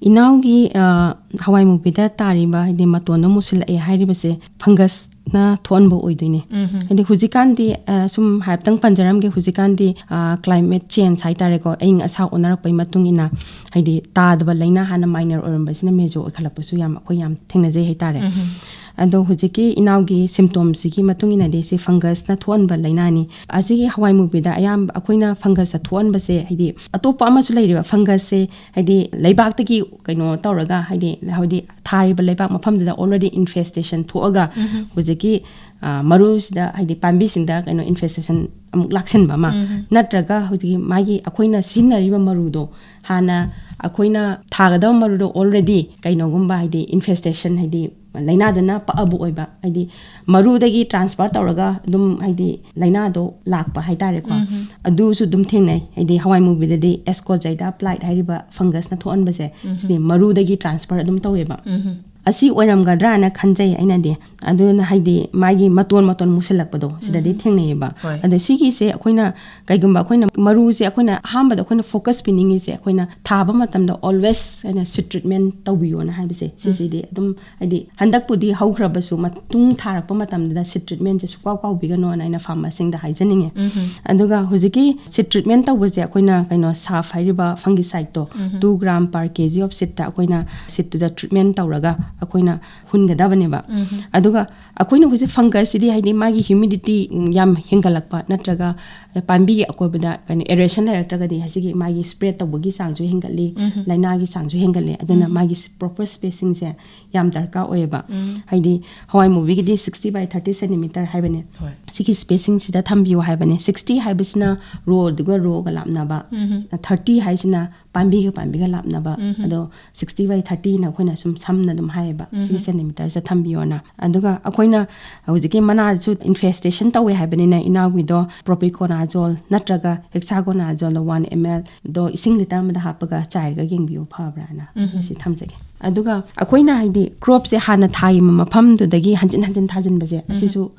ꯏꯅꯥꯎꯒꯤ, ꯑ, ꯍꯋꯥꯏ ꯃꯨꯕꯤꯗ ꯇꯥꯔꯤꯕ, ꯍꯥꯏꯗꯤ ꯃꯇꯣꯟꯗ ꯃꯨꯁꯤꯜꯂꯛꯑꯦ ꯍꯥꯏꯔꯤꯕꯁꯦ fungusꯅ ꯊꯣꯛꯍꯟꯕ ꯑꯣꯏꯗꯣꯏꯅꯦ꯫ ꯍꯥꯏꯗꯤ ꯍꯧꯖꯤꯛꯀꯥꯟꯗꯤ, ꯑ, ꯁꯨꯝ ꯍꯥꯏꯐꯦꯠꯇꯪ ꯄꯟꯖꯔꯝꯒꯦ, ꯍꯧꯖꯤꯛꯀꯥꯟꯗꯤ, ꯑ, climate change ꯍꯥꯏꯇꯥꯔꯦꯀꯣ, ꯑꯏꯪ ꯑꯁꯥ ꯑꯣꯟꯅꯔꯛꯄꯒꯤ ꯃꯇꯨꯡ ꯏꯟꯅ ꯍꯥꯏꯗꯤ ꯇꯥꯗꯕ ꯂꯥꯏꯅꯥ, ꯍꯥꯟꯅ minor ꯑꯣꯏꯔꯝꯕꯁꯤꯅ major ꯑꯣꯏꯈꯠꯂꯛꯄꯁꯨ ꯌꯥꯝ, ꯑꯩꯈꯣꯏ ꯌꯥꯝ ꯊꯦꯡꯅꯖꯩ ꯍꯥꯏꯇꯥꯔꯦ꯫ ꯑꯗꯣ ꯍꯧꯖꯤꯛꯀꯤ ꯏꯅꯥꯎꯒꯤ ꯁꯤꯝꯇꯣꯝꯁꯤꯒꯤ ꯃꯇꯨꯡ ꯏꯟꯅꯗꯤ ꯁꯤ ꯐꯪꯒꯁꯅ ꯊꯣꯛꯍꯟꯕ ꯂꯥꯏꯅꯥꯅꯤ꯫ ꯑꯁꯤꯒꯤ ꯍꯋꯥꯏ ꯃꯨꯕꯤꯗ ꯑꯌꯥꯝꯕ ꯑꯩꯈꯣꯏꯅ ꯐꯪꯒꯁꯇ ꯊꯣꯛꯍꯟꯕꯁꯦ, ꯍꯥꯏꯗꯤ ꯑꯇꯣꯞꯄ ꯑꯃꯁꯨ ꯂꯩꯔꯤꯕ ꯐꯪꯒꯁꯁꯦ, ꯍꯥꯏꯗꯤ ꯂꯩꯕꯥꯛꯇꯒꯤ ꯀꯩꯅꯣ ꯇꯧꯔꯒ, ꯍꯥꯏꯗꯤ ꯍꯥꯏꯗꯤ ꯊꯥꯔꯤꯕ ꯂꯩꯕꯥꯛ ꯃꯐꯝꯗꯨꯗ already infestation ꯊꯣꯛꯑꯒ ꯍꯧꯖꯤꯛꯀꯤ, ꯑ, ꯃꯔꯨꯁꯤꯗ, ꯍꯥꯏꯗꯤ ꯄꯥꯝꯕꯤꯁꯤꯡꯗ ꯀꯩꯅꯣ infestation ꯑꯃꯨꯛ ꯂꯥꯛꯁꯟꯕ ꯑꯃ, ꯅꯠꯇ꯭ꯔꯒ ꯍꯧꯖꯤꯛꯀꯤ ꯃꯥꯒꯤ ꯑꯩꯈꯣꯏꯅ ꯁꯤꯖꯤꯟꯅꯔꯤꯕ ꯃꯔꯨꯗꯣ, ꯍꯥꯟꯅ ꯑꯩꯈꯣꯏꯅ ꯊꯥꯒꯗꯕ ꯃꯔꯨꯗꯣ already ꯀꯩꯅꯣꯒꯨꯝꯕ, ꯍꯥꯏꯗꯤ infestation, ꯍꯥꯏꯗꯤ ꯂꯥꯏꯅꯥꯗꯨꯅ ꯄꯛꯑꯕ ꯑꯣꯏꯕ, ꯍꯥꯏꯗꯤ ꯃꯔꯨꯗꯒꯤ transfer ꯇꯧꯔꯒ ꯑꯗꯨꯝ, ꯍꯥꯏꯗꯤ ꯂꯥꯏꯅꯥꯗꯣ ꯂꯥꯛꯄ ꯍꯥꯏꯇꯥꯔꯦꯀꯣ꯫ ꯑꯗꯨꯁꯨ ꯑꯗꯨꯝ ꯊꯦꯡꯅꯩ꯫ ꯍꯥꯏꯗꯤ ꯍꯋꯥꯏ ꯃꯨꯕꯤꯗꯗꯤ Ascogida blight ꯍꯥꯏꯔꯤꯕ ꯐꯪꯒꯁꯅ ꯊꯣꯛꯍꯟꯕꯁꯦ, ꯁꯤꯗꯤ ꯃꯔꯨꯗꯒꯤ transfer ꯑꯗꯨꯝ ꯇꯧꯋꯦꯕ꯫ ꯑꯁꯤ ꯑꯣꯏꯔꯝꯒꯗ꯭ꯔꯥꯅ ꯈꯟꯖꯩ ꯑꯩꯅꯗꯤ꯫ ꯑꯗꯨꯅ ꯍꯥꯏꯗꯤ ꯃꯥꯒꯤ ꯃꯇꯣꯟ ꯃꯇꯣꯟ ꯃꯨꯁꯤꯜꯂꯛꯄꯗꯣ ꯁꯤꯗꯗꯤ ꯊꯦꯡꯅꯩꯌꯦꯕ꯫ ꯍꯣꯏ꯫ ꯑꯗꯣ ꯁꯤꯒꯤꯁꯦ ꯑꯩꯈꯣꯏꯅ, ꯀꯩꯒꯨꯝꯕ ꯑꯩꯈꯣꯏꯅ ꯃꯔꯨꯁꯦ, ꯑꯩꯈꯣꯏꯅ ꯑꯍꯥꯟꯕꯗ ꯑꯩꯈꯣꯏꯅ focus ꯄꯤꯅꯤꯡꯉꯤꯁꯦ, ꯑꯩꯈꯣꯏꯅ ꯊꯥꯕ ꯃꯇꯝꯗ always ꯑꯩꯅ seed treatment ꯇꯧꯕꯤꯌꯣꯅ ꯍꯥꯏꯕꯁꯦ, ꯁꯤꯁꯤꯗꯤ ꯑꯗꯨꯝ, ꯍꯥꯏꯗꯤ ꯍꯟꯗꯛꯄꯨꯗꯤ ꯍꯧꯈ꯭ꯔꯕꯁꯨ ꯃꯇꯨꯡ ꯊꯥꯔꯛꯄ ꯃꯇꯝꯗ seed treatmentꯁꯦ ꯁꯨꯀꯥꯎ ꯀꯥꯎꯕꯤꯒꯅꯣꯅ ꯑꯩꯅ farmerꯁꯤꯡꯗ ꯍꯥꯏꯖꯅꯤꯡꯉꯦ꯫ ꯑꯗꯨꯒ ꯍꯧꯖꯤꯛꯀꯤ seed treatment ꯇꯧꯕꯁꯦ ꯑꯩꯈꯣꯏꯅ ꯀꯩꯅꯣ, ꯁꯥꯐ ꯍꯥꯏꯔꯤꯕ fungicideꯇꯣ two gram per kg of seedꯇ ꯑꯩꯈꯣꯏꯅ seedꯇꯨꯗ treatment ꯇꯧꯔꯒ ꯑꯩꯈꯣꯏꯅ ꯍꯨꯟꯒꯗꯕꯅꯦꯕ꯫ ꯑꯗꯨꯒ ꯑꯩꯈꯣꯏꯅ ꯍꯧꯖꯤꯛ fungus ꯁꯤꯗꯤ, ꯍꯥꯏꯗꯤ ꯃꯥꯒꯤ humidity ꯌꯥꯝ ꯍꯦꯟꯒꯠꯂꯛꯄ ꯅꯠꯇ꯭ꯔꯒ ꯄꯥꯝꯕꯤꯒꯤ ꯑꯀꯣꯏꯕꯗ ꯀꯩꯅꯣ, aeration ꯂꯩꯔꯛꯇ꯭ꯔꯒꯗꯤ ꯍꯧꯖꯤꯛꯀꯤ ꯃꯥꯒꯤ spread ꯇꯧꯕꯒꯤ ꯆꯥꯡꯁꯨ ꯍꯦꯟꯒꯠꯂꯤ, ꯂꯥꯏꯅꯥꯒꯤ ꯆꯥꯡꯁꯨ ꯍꯦꯟꯒꯠꯂꯤ꯫ ꯑꯗꯨꯅ ꯃꯥꯒꯤ proper spacingꯁꯦ ꯌꯥꯝ ꯗꯔꯀꯥꯔ ꯑꯣꯏꯌꯦꯕ꯫ ꯍꯥꯏꯗꯤ ꯍꯋꯥꯏ ꯃꯨꯕꯤꯒꯤꯗꯤ sixty by thirty centimeter ꯍꯥꯏꯕꯅꯦ꯫ ꯍꯣꯏ꯫ ꯁꯤꯒꯤ spacingꯁꯤꯗ ꯊꯝꯕꯤꯌꯨ ꯍꯥꯏꯕꯅꯦ꯫ Sixty ꯍꯥꯏꯕꯁꯤꯅ rowꯗꯨꯒ rowꯒ ꯂꯥꯞꯅꯕ, thirty ꯍꯥꯏꯁꯤꯅ ꯄꯥꯝꯕꯤꯒ ꯄꯥꯝꯕꯤꯒ ꯂꯥꯞꯅꯕ꯫ ꯑꯗꯣ sixty by thirtyꯅ ꯑꯩꯈꯣꯏꯅ ꯁꯨꯝ ꯁꯝꯅ ꯑꯗꯨꯝ ꯍꯥꯏꯌꯦꯕ, ꯁꯤꯒꯤ centimeterꯁꯦ ꯊꯝꯕꯤꯌꯣꯅ꯫ ꯑꯗꯨꯒ ꯑꯩꯈꯣꯏꯅ ꯍꯧꯖꯤꯛꯀꯤ ꯃꯅꯥꯁꯨ infestation ꯇꯧꯋꯦ ꯍꯥꯏꯕꯅꯤꯅ, ꯏꯅꯥꯎꯒꯤꯗꯣ propiconazole ꯅꯠꯇ꯭ꯔꯒ hexaconazole one mlꯗꯣ ꯏꯁꯤꯡ litre ꯑꯃꯗ ꯍꯥꯞꯄꯒ ꯆꯥꯏꯔꯒ ꯌꯦꯡꯕꯤꯌꯨ, ꯐꯕ꯭ꯔꯥꯅ꯫ ꯁꯤ ꯊꯝꯖꯒꯦ꯫ ꯑꯗꯨꯒ ꯑꯩꯈꯣꯏꯅ, ꯍꯥꯏꯗꯤ, cropꯁꯦ ꯍꯥꯟꯅ ꯊꯥꯈꯤꯕ ꯃꯐꯝꯗꯨꯗꯒꯤ ꯍꯟꯖꯤꯟ ꯍꯟꯖꯤꯟ ꯊꯥꯖꯤꯟꯕꯁꯦ, ꯑꯁꯤꯁꯨ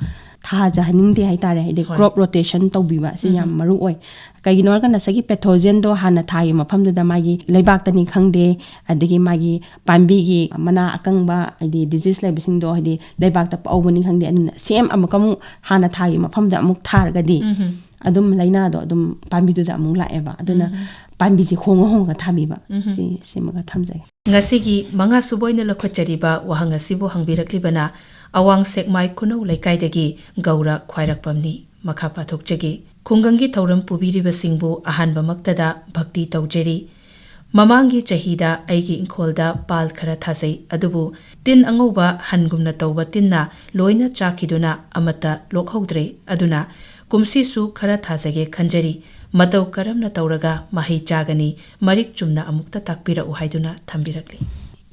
ꯊꯥꯖꯍꯟꯅꯤꯡꯗꯦ ꯍꯥꯏꯇꯥꯔꯦ꯫ ꯍꯥꯏꯗꯤ, ꯍꯣꯏ꯫ Crop rotation ꯇꯧꯕꯤꯕ ꯑꯁꯤ ꯌꯥꯝ ꯃꯔꯨ ꯑꯣꯏ꯫ ꯀꯩꯒꯤꯅꯣ ꯍꯥꯏꯔꯀꯥꯟꯗ, ꯉꯁꯥꯏꯒꯤ pathogenꯗꯣ ꯍꯥꯟꯅ ꯊꯥꯈꯤꯕ ꯃꯐꯝꯗꯨꯗ ꯃꯥꯒꯤ ꯂꯩꯕꯥꯛꯇꯅꯤ ꯈꯪꯗꯦ, ꯑꯗꯒꯤ ꯃꯥꯒꯤ ꯄꯥꯝꯕꯤꯒꯤ ꯃꯅꯥ ꯑꯀꯪꯕ, ꯍꯥꯏꯗꯤ disease ꯂꯩꯕꯁꯤꯡꯗꯣ, ꯍꯥꯏꯗꯤ ꯂꯩꯕꯥꯛꯇ ꯄꯛꯍꯧꯕꯅꯤ ꯈꯪꯗꯦ, ꯑꯗꯨꯅ same ꯑꯃꯨꯛꯀ ꯑꯃꯨꯛ ꯍꯥꯟꯅ ꯊꯥꯈꯤꯕ ꯃꯐꯝꯗ ꯑꯃꯨꯛ ꯊꯥꯔꯒꯗꯤ, ꯑꯗꯨꯝ ꯂꯥꯏꯅꯥꯗꯣ ꯑꯗꯨꯝ ꯄꯥꯝꯕꯤꯗꯨꯗ ꯑꯃꯨꯛ ꯂꯥꯛꯑꯦꯕ꯫ ꯑꯗꯨꯅ ꯎꯝ꯫ ꯄꯥꯝꯕꯤꯁꯦ ꯍꯣꯡꯉ ꯍꯣꯡꯉꯒ ꯊꯥꯕꯤꯕ꯫ ꯎꯝ꯫ ꯁꯤ, ꯁꯤꯃꯒ ꯊꯝꯖꯒꯦ꯫ ꯉꯁꯤꯒꯤ ꯃꯉꯥꯁꯨꯕ ꯑꯣꯏꯅ ꯂꯧꯈꯠꯆꯔꯤꯕ ꯋꯥꯍꯪ ꯑꯁꯤꯕꯨ ꯍꯪꯕꯤꯔꯛꯂꯤꯕꯅ ꯑꯋꯥꯡ ꯁꯦꯛꯃꯥꯏ ꯈꯨꯅꯧ ꯂꯩꯀꯥꯏꯗꯒꯤ ꯒꯧꯔ ꯈ꯭ꯋꯥꯏꯔꯥꯛꯄꯝꯅꯤ꯫ ꯃꯈꯥ ꯄꯥꯊꯣꯛꯆꯒꯦ꯫ ꯈꯨꯡꯒꯪꯒꯤ ꯊꯧꯔꯝ ꯄꯨꯕꯤꯔꯤꯕꯁꯤꯡꯕꯨ ꯑꯍꯥꯟꯕꯃꯛꯇꯗ ꯚꯛꯇꯤ ꯇꯧꯖꯔꯤ꯫ ꯃꯃꯥꯡꯒꯤ ꯆꯍꯤꯗ ꯑꯩꯒꯤ ꯏꯪꯈꯣꯜꯗ ꯄꯥꯟ ꯈꯔ ꯊꯥꯖꯩ, ꯑꯗꯨꯕꯨ ꯇꯤꯟ ꯑꯉꯧꯕ ꯍꯟꯒꯨꯝꯅ ꯇꯧꯕ ꯇꯤꯟꯅ ꯂꯣꯏꯅ ꯆꯥꯈꯤꯗꯨꯅ ꯑꯃꯠꯇ ꯂꯣꯛꯍꯧꯗ꯭ꯔꯦ꯫ ꯑꯗꯨꯅ ꯀꯨꯝꯁꯤꯁꯨ ꯈꯔ ꯊꯥꯖꯒꯦ ꯈꯟꯖꯔꯤ꯫ ꯃꯇꯧ ꯀꯔꯝꯅ ꯇꯧꯔꯒ ꯃꯍꯩ ꯆꯥꯒꯅꯤ? ꯃꯔꯤꯛ ꯆꯨꯝꯅ ꯑꯃꯨꯛꯇ ꯇꯥꯛꯄꯤꯔꯛꯎ ꯍꯥꯏꯗꯨꯅ ꯊꯝꯕꯤꯔꯛꯂꯤ꯫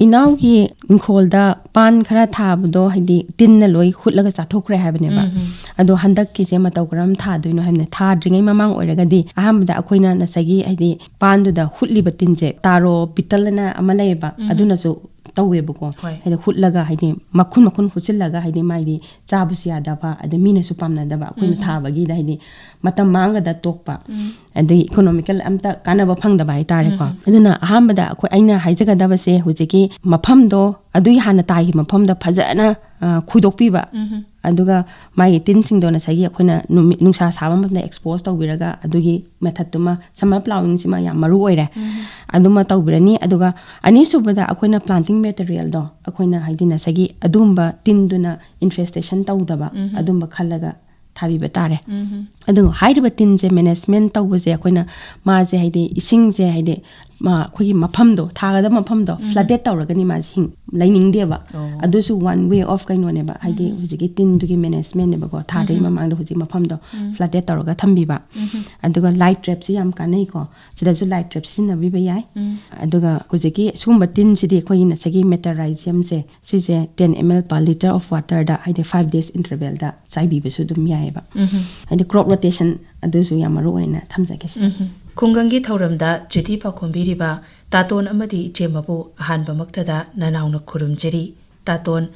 ꯏꯅꯥꯎꯒꯤ ꯏꯪꯈꯣꯜꯗ ꯄꯥꯟ ꯈꯔ ꯊꯥꯕꯗꯣ, ꯍꯥꯏꯗꯤ, ꯇꯤꯟꯅ ꯂꯣꯏ ꯍꯨꯠꯂꯒ ꯆꯥꯊꯣꯛꯈ꯭ꯔꯦ ꯍꯥꯏꯕꯅꯦꯕ꯫ ꯎꯝ, ꯎꯝ꯫ ꯑꯗꯣ ꯍꯟꯗꯛꯀꯤꯁꯦ ꯃꯇꯧ ꯀꯔꯝ ꯊꯥꯗꯣꯏꯅꯣ ꯍꯥꯏꯕꯅ, ꯊꯥꯗ꯭ꯔꯤꯉꯩ ꯃꯃꯥꯡ ꯑꯣꯏꯔꯒꯗꯤ ꯑꯍꯥꯟꯕꯗ ꯑꯩꯈꯣꯏꯅ ꯉꯁꯥꯏꯒꯤ, ꯍꯥꯏꯗꯤ, ꯄꯥꯟꯗꯨꯗ ꯍꯨꯠꯂꯤꯕ ꯇꯤꯟꯁꯦ ꯇꯥꯔꯣ ꯕꯤꯇꯜ ꯑꯅ ꯑꯃ ꯂꯩꯌꯦꯕ, ꯎꯝ꯫ ꯑꯗꯨꯅꯁꯨ ꯇꯧꯋꯦꯕꯀꯣ꯫ ꯍꯣꯏ꯫ ꯍꯥꯏꯗꯤ ꯍꯨꯠꯂꯒ, ꯍꯥꯏꯗꯤ ꯃꯈꯨꯟ ꯃꯈꯨꯟ ꯍꯨꯠꯆꯤꯜꯂꯒ, ꯍꯥꯏꯗꯤ ꯃꯥꯏꯗꯤ ꯆꯥꯕꯁꯨ ꯌꯥꯗꯕ, ꯑꯗꯩ ꯃꯤꯅꯁꯨ ꯄꯥꯝꯅꯗꯕ, ꯑꯩꯈꯣꯏꯅ ꯎꯝ꯫ ꯊꯥꯕꯒꯤꯗ, ꯍꯥꯏꯗꯤ ꯃꯇꯝ ꯃꯥꯡꯒꯗ ꯇꯣꯛꯄ꯫ ꯎꯝ꯫ ꯑꯗꯩ ꯏꯀꯣꯅꯣꯃꯤꯀꯦꯜ ꯑꯝꯇ ꯀꯥꯟꯅꯕ ꯐꯪꯗꯕ ꯍꯥꯏꯇꯥꯔꯦꯀꯣ꯫ ꯎꯝ, ꯎꯝ꯫ ꯑꯗꯨꯅ ꯑꯍꯥꯟꯕꯗ ꯑꯩꯈꯣꯏ, ꯑꯩꯅ ꯍꯥꯏꯖꯒꯗꯕꯁꯦ, ꯍꯧꯖꯤꯛꯀꯤ ꯃꯐꯝꯗꯣ, ꯑꯗꯨꯒꯤ ꯍꯥꯟꯅ ꯇꯥꯈꯤꯕ ꯃꯐꯝꯗꯣ ꯐꯖꯅ, ꯑ, ꯈꯨꯏꯗꯣꯛꯄꯤꯕ꯫ ꯎꯝ, ꯎꯝ꯫ ꯑꯗꯨꯒ ꯃꯥꯒꯤ ꯇꯤꯟꯁꯤꯡꯗꯣ ꯉꯁꯥꯏꯒꯤ ꯑꯩꯈꯣꯏꯅ ꯅꯨꯃꯤꯠ, ꯅꯨꯡꯁꯥ ꯁꯥꯕ ꯃꯇꯝꯗ ꯑꯦꯛꯁꯄꯣꯖ ꯇꯧꯕꯤꯔꯒ, ꯑꯗꯨꯒꯤ ꯃꯦꯊꯠꯇꯨꯃ, ꯁꯝꯃꯔ ꯄ꯭ꯂꯥꯎꯋꯤꯡꯁꯤꯃ ꯌꯥꯝ ꯃꯔꯨ ꯑꯣꯏꯔꯦ꯫ ꯎꯝ꯫ ꯑꯗꯨꯃ ꯇꯧꯕꯤꯔꯅꯤ꯫ ꯑꯗꯨꯒ ꯑꯅꯤꯁꯨꯕꯗ ꯑꯩꯈꯣꯏꯅ ꯄ꯭ꯂꯥꯟꯇꯤꯡ ꯃꯦꯇꯔꯤꯌꯦꯜꯗꯣ, ꯑꯩꯈꯣꯏꯅ, ꯍꯥꯏꯗꯤ, ꯉꯁꯥꯏꯒꯤ ꯑꯗꯨꯝꯕ ꯇꯤꯟꯗꯨꯅ ꯏꯟꯐꯦꯁꯇꯦꯁꯟ ꯇꯧꯗꯕ, ꯎꯝ꯫ ꯑꯗꯨꯝꯕ ꯈꯜꯂꯒ ꯊꯥꯕꯤꯕ ꯇꯥꯔꯦ꯫ ꯎꯝ꯫ ꯑꯗꯨꯒ ꯍꯥꯏꯔꯤꯕ ꯇꯤꯟꯁꯦ ꯃꯦꯅꯦꯖꯃꯦꯟ ꯇꯧꯕꯁꯦ, ꯑꯩꯈꯣꯏꯅ ꯃꯥꯁꯦ, ꯍꯥꯏꯗꯤ, ꯏꯁꯤꯡꯁꯦ, ꯍꯥꯏꯗꯤ, ꯃꯥ, ꯑꯩꯈꯣꯏꯒꯤ ꯃꯐꯝꯗꯣ, ꯊꯥꯒꯗꯕ ꯃꯐꯝꯗꯣ ꯎꯝ꯫ ꯐ꯭ꯂꯗꯦꯠ ꯇꯧꯔꯒꯅꯤ ꯃꯥꯁꯦ ꯍꯤꯡ-, ꯂꯩꯅꯤꯡꯗꯦꯕ꯫ ꯑꯣ꯫ ꯑꯗꯨꯁꯨ ꯋꯥꯟ ꯋꯦ ꯑꯣꯐ ꯀꯩꯅꯣꯅꯦꯕ, ꯍꯥꯏꯗꯤ ꯎꯝ꯫ ꯍꯧꯖꯤꯛꯀꯤ ꯇꯤꯟꯗꯨꯒꯤ ꯃꯦꯅꯦꯖꯃꯦꯟꯅꯦꯕꯀꯣ, ꯊꯥꯗ꯭ꯔꯤꯉꯩ ꯎꯝ꯫ ꯃꯃꯥꯡꯗ ꯍꯧꯖꯤꯛ ꯃꯐꯝꯗꯣ ꯎꯝ꯫ ꯐ꯭ꯂꯗꯦꯠ ꯇꯧꯔꯒ ꯊꯝꯕꯤꯕ꯫ ꯎꯝ꯫ ꯑꯗꯨꯒ ꯂꯥꯏꯠ ꯇ꯭ꯔꯦꯞꯁꯤ ꯌꯥꯝ ꯀꯥꯟꯅꯩꯀꯣ, ꯁꯤꯗꯁꯨ ꯂꯥꯏꯠ ꯇ꯭ꯔꯦꯞ ꯁꯤꯖꯤꯟꯅꯕꯤꯕ ꯌꯥꯏ꯫ ꯎꯝ꯫ ꯑꯗꯨꯒ ꯍꯧꯖꯤꯛꯀꯤ ꯁꯤꯒꯨꯝꯕ ꯇꯤꯟꯁꯤꯗꯤ ꯑꯩꯈꯣꯏꯒꯤ ꯉꯁꯥꯏꯒꯤ ꯃꯦꯇꯔꯥꯏꯖꯤꯌꯝꯁꯦ, ꯁꯤꯁꯦ ten M L per litre of waterꯗ, ꯍꯥꯏꯗꯤ, ꯐꯥꯏꯚ ꯗꯦꯖ ꯏꯟꯇꯔꯚꯦꯜꯗ ꯆꯥꯏꯕꯤꯕꯁꯨ ꯑꯗꯨꯝ ꯌꯥꯏꯑꯕ꯫ ꯎꯝ꯫ ꯍꯥꯏꯗꯤ ꯀ꯭ꯔꯣꯞ ꯔꯣꯇꯦꯁꯟ ꯑꯗꯨꯁꯨ ꯌꯥꯝ ꯃꯔꯨ ꯑꯣꯏꯅ ꯊꯝꯖꯒꯦ ꯁꯤꯗ꯫ ꯎꯝ꯫ ꯈꯨꯡꯒꯪꯒꯤ ꯊꯧꯔꯝꯗ ꯆꯤꯊꯤ ꯄꯥꯎꯈꯣꯝꯕꯤꯔꯤꯕ ꯇꯥꯇꯣꯟ ꯑꯃꯗꯤ ꯏꯆꯦꯃꯕꯨ ꯑꯍꯥꯟꯕꯃꯛꯇꯗ ꯅꯅꯥꯎꯅ ꯈꯨꯔꯨꯝꯖꯔꯤ꯫ ꯇꯥꯇꯣꯟ,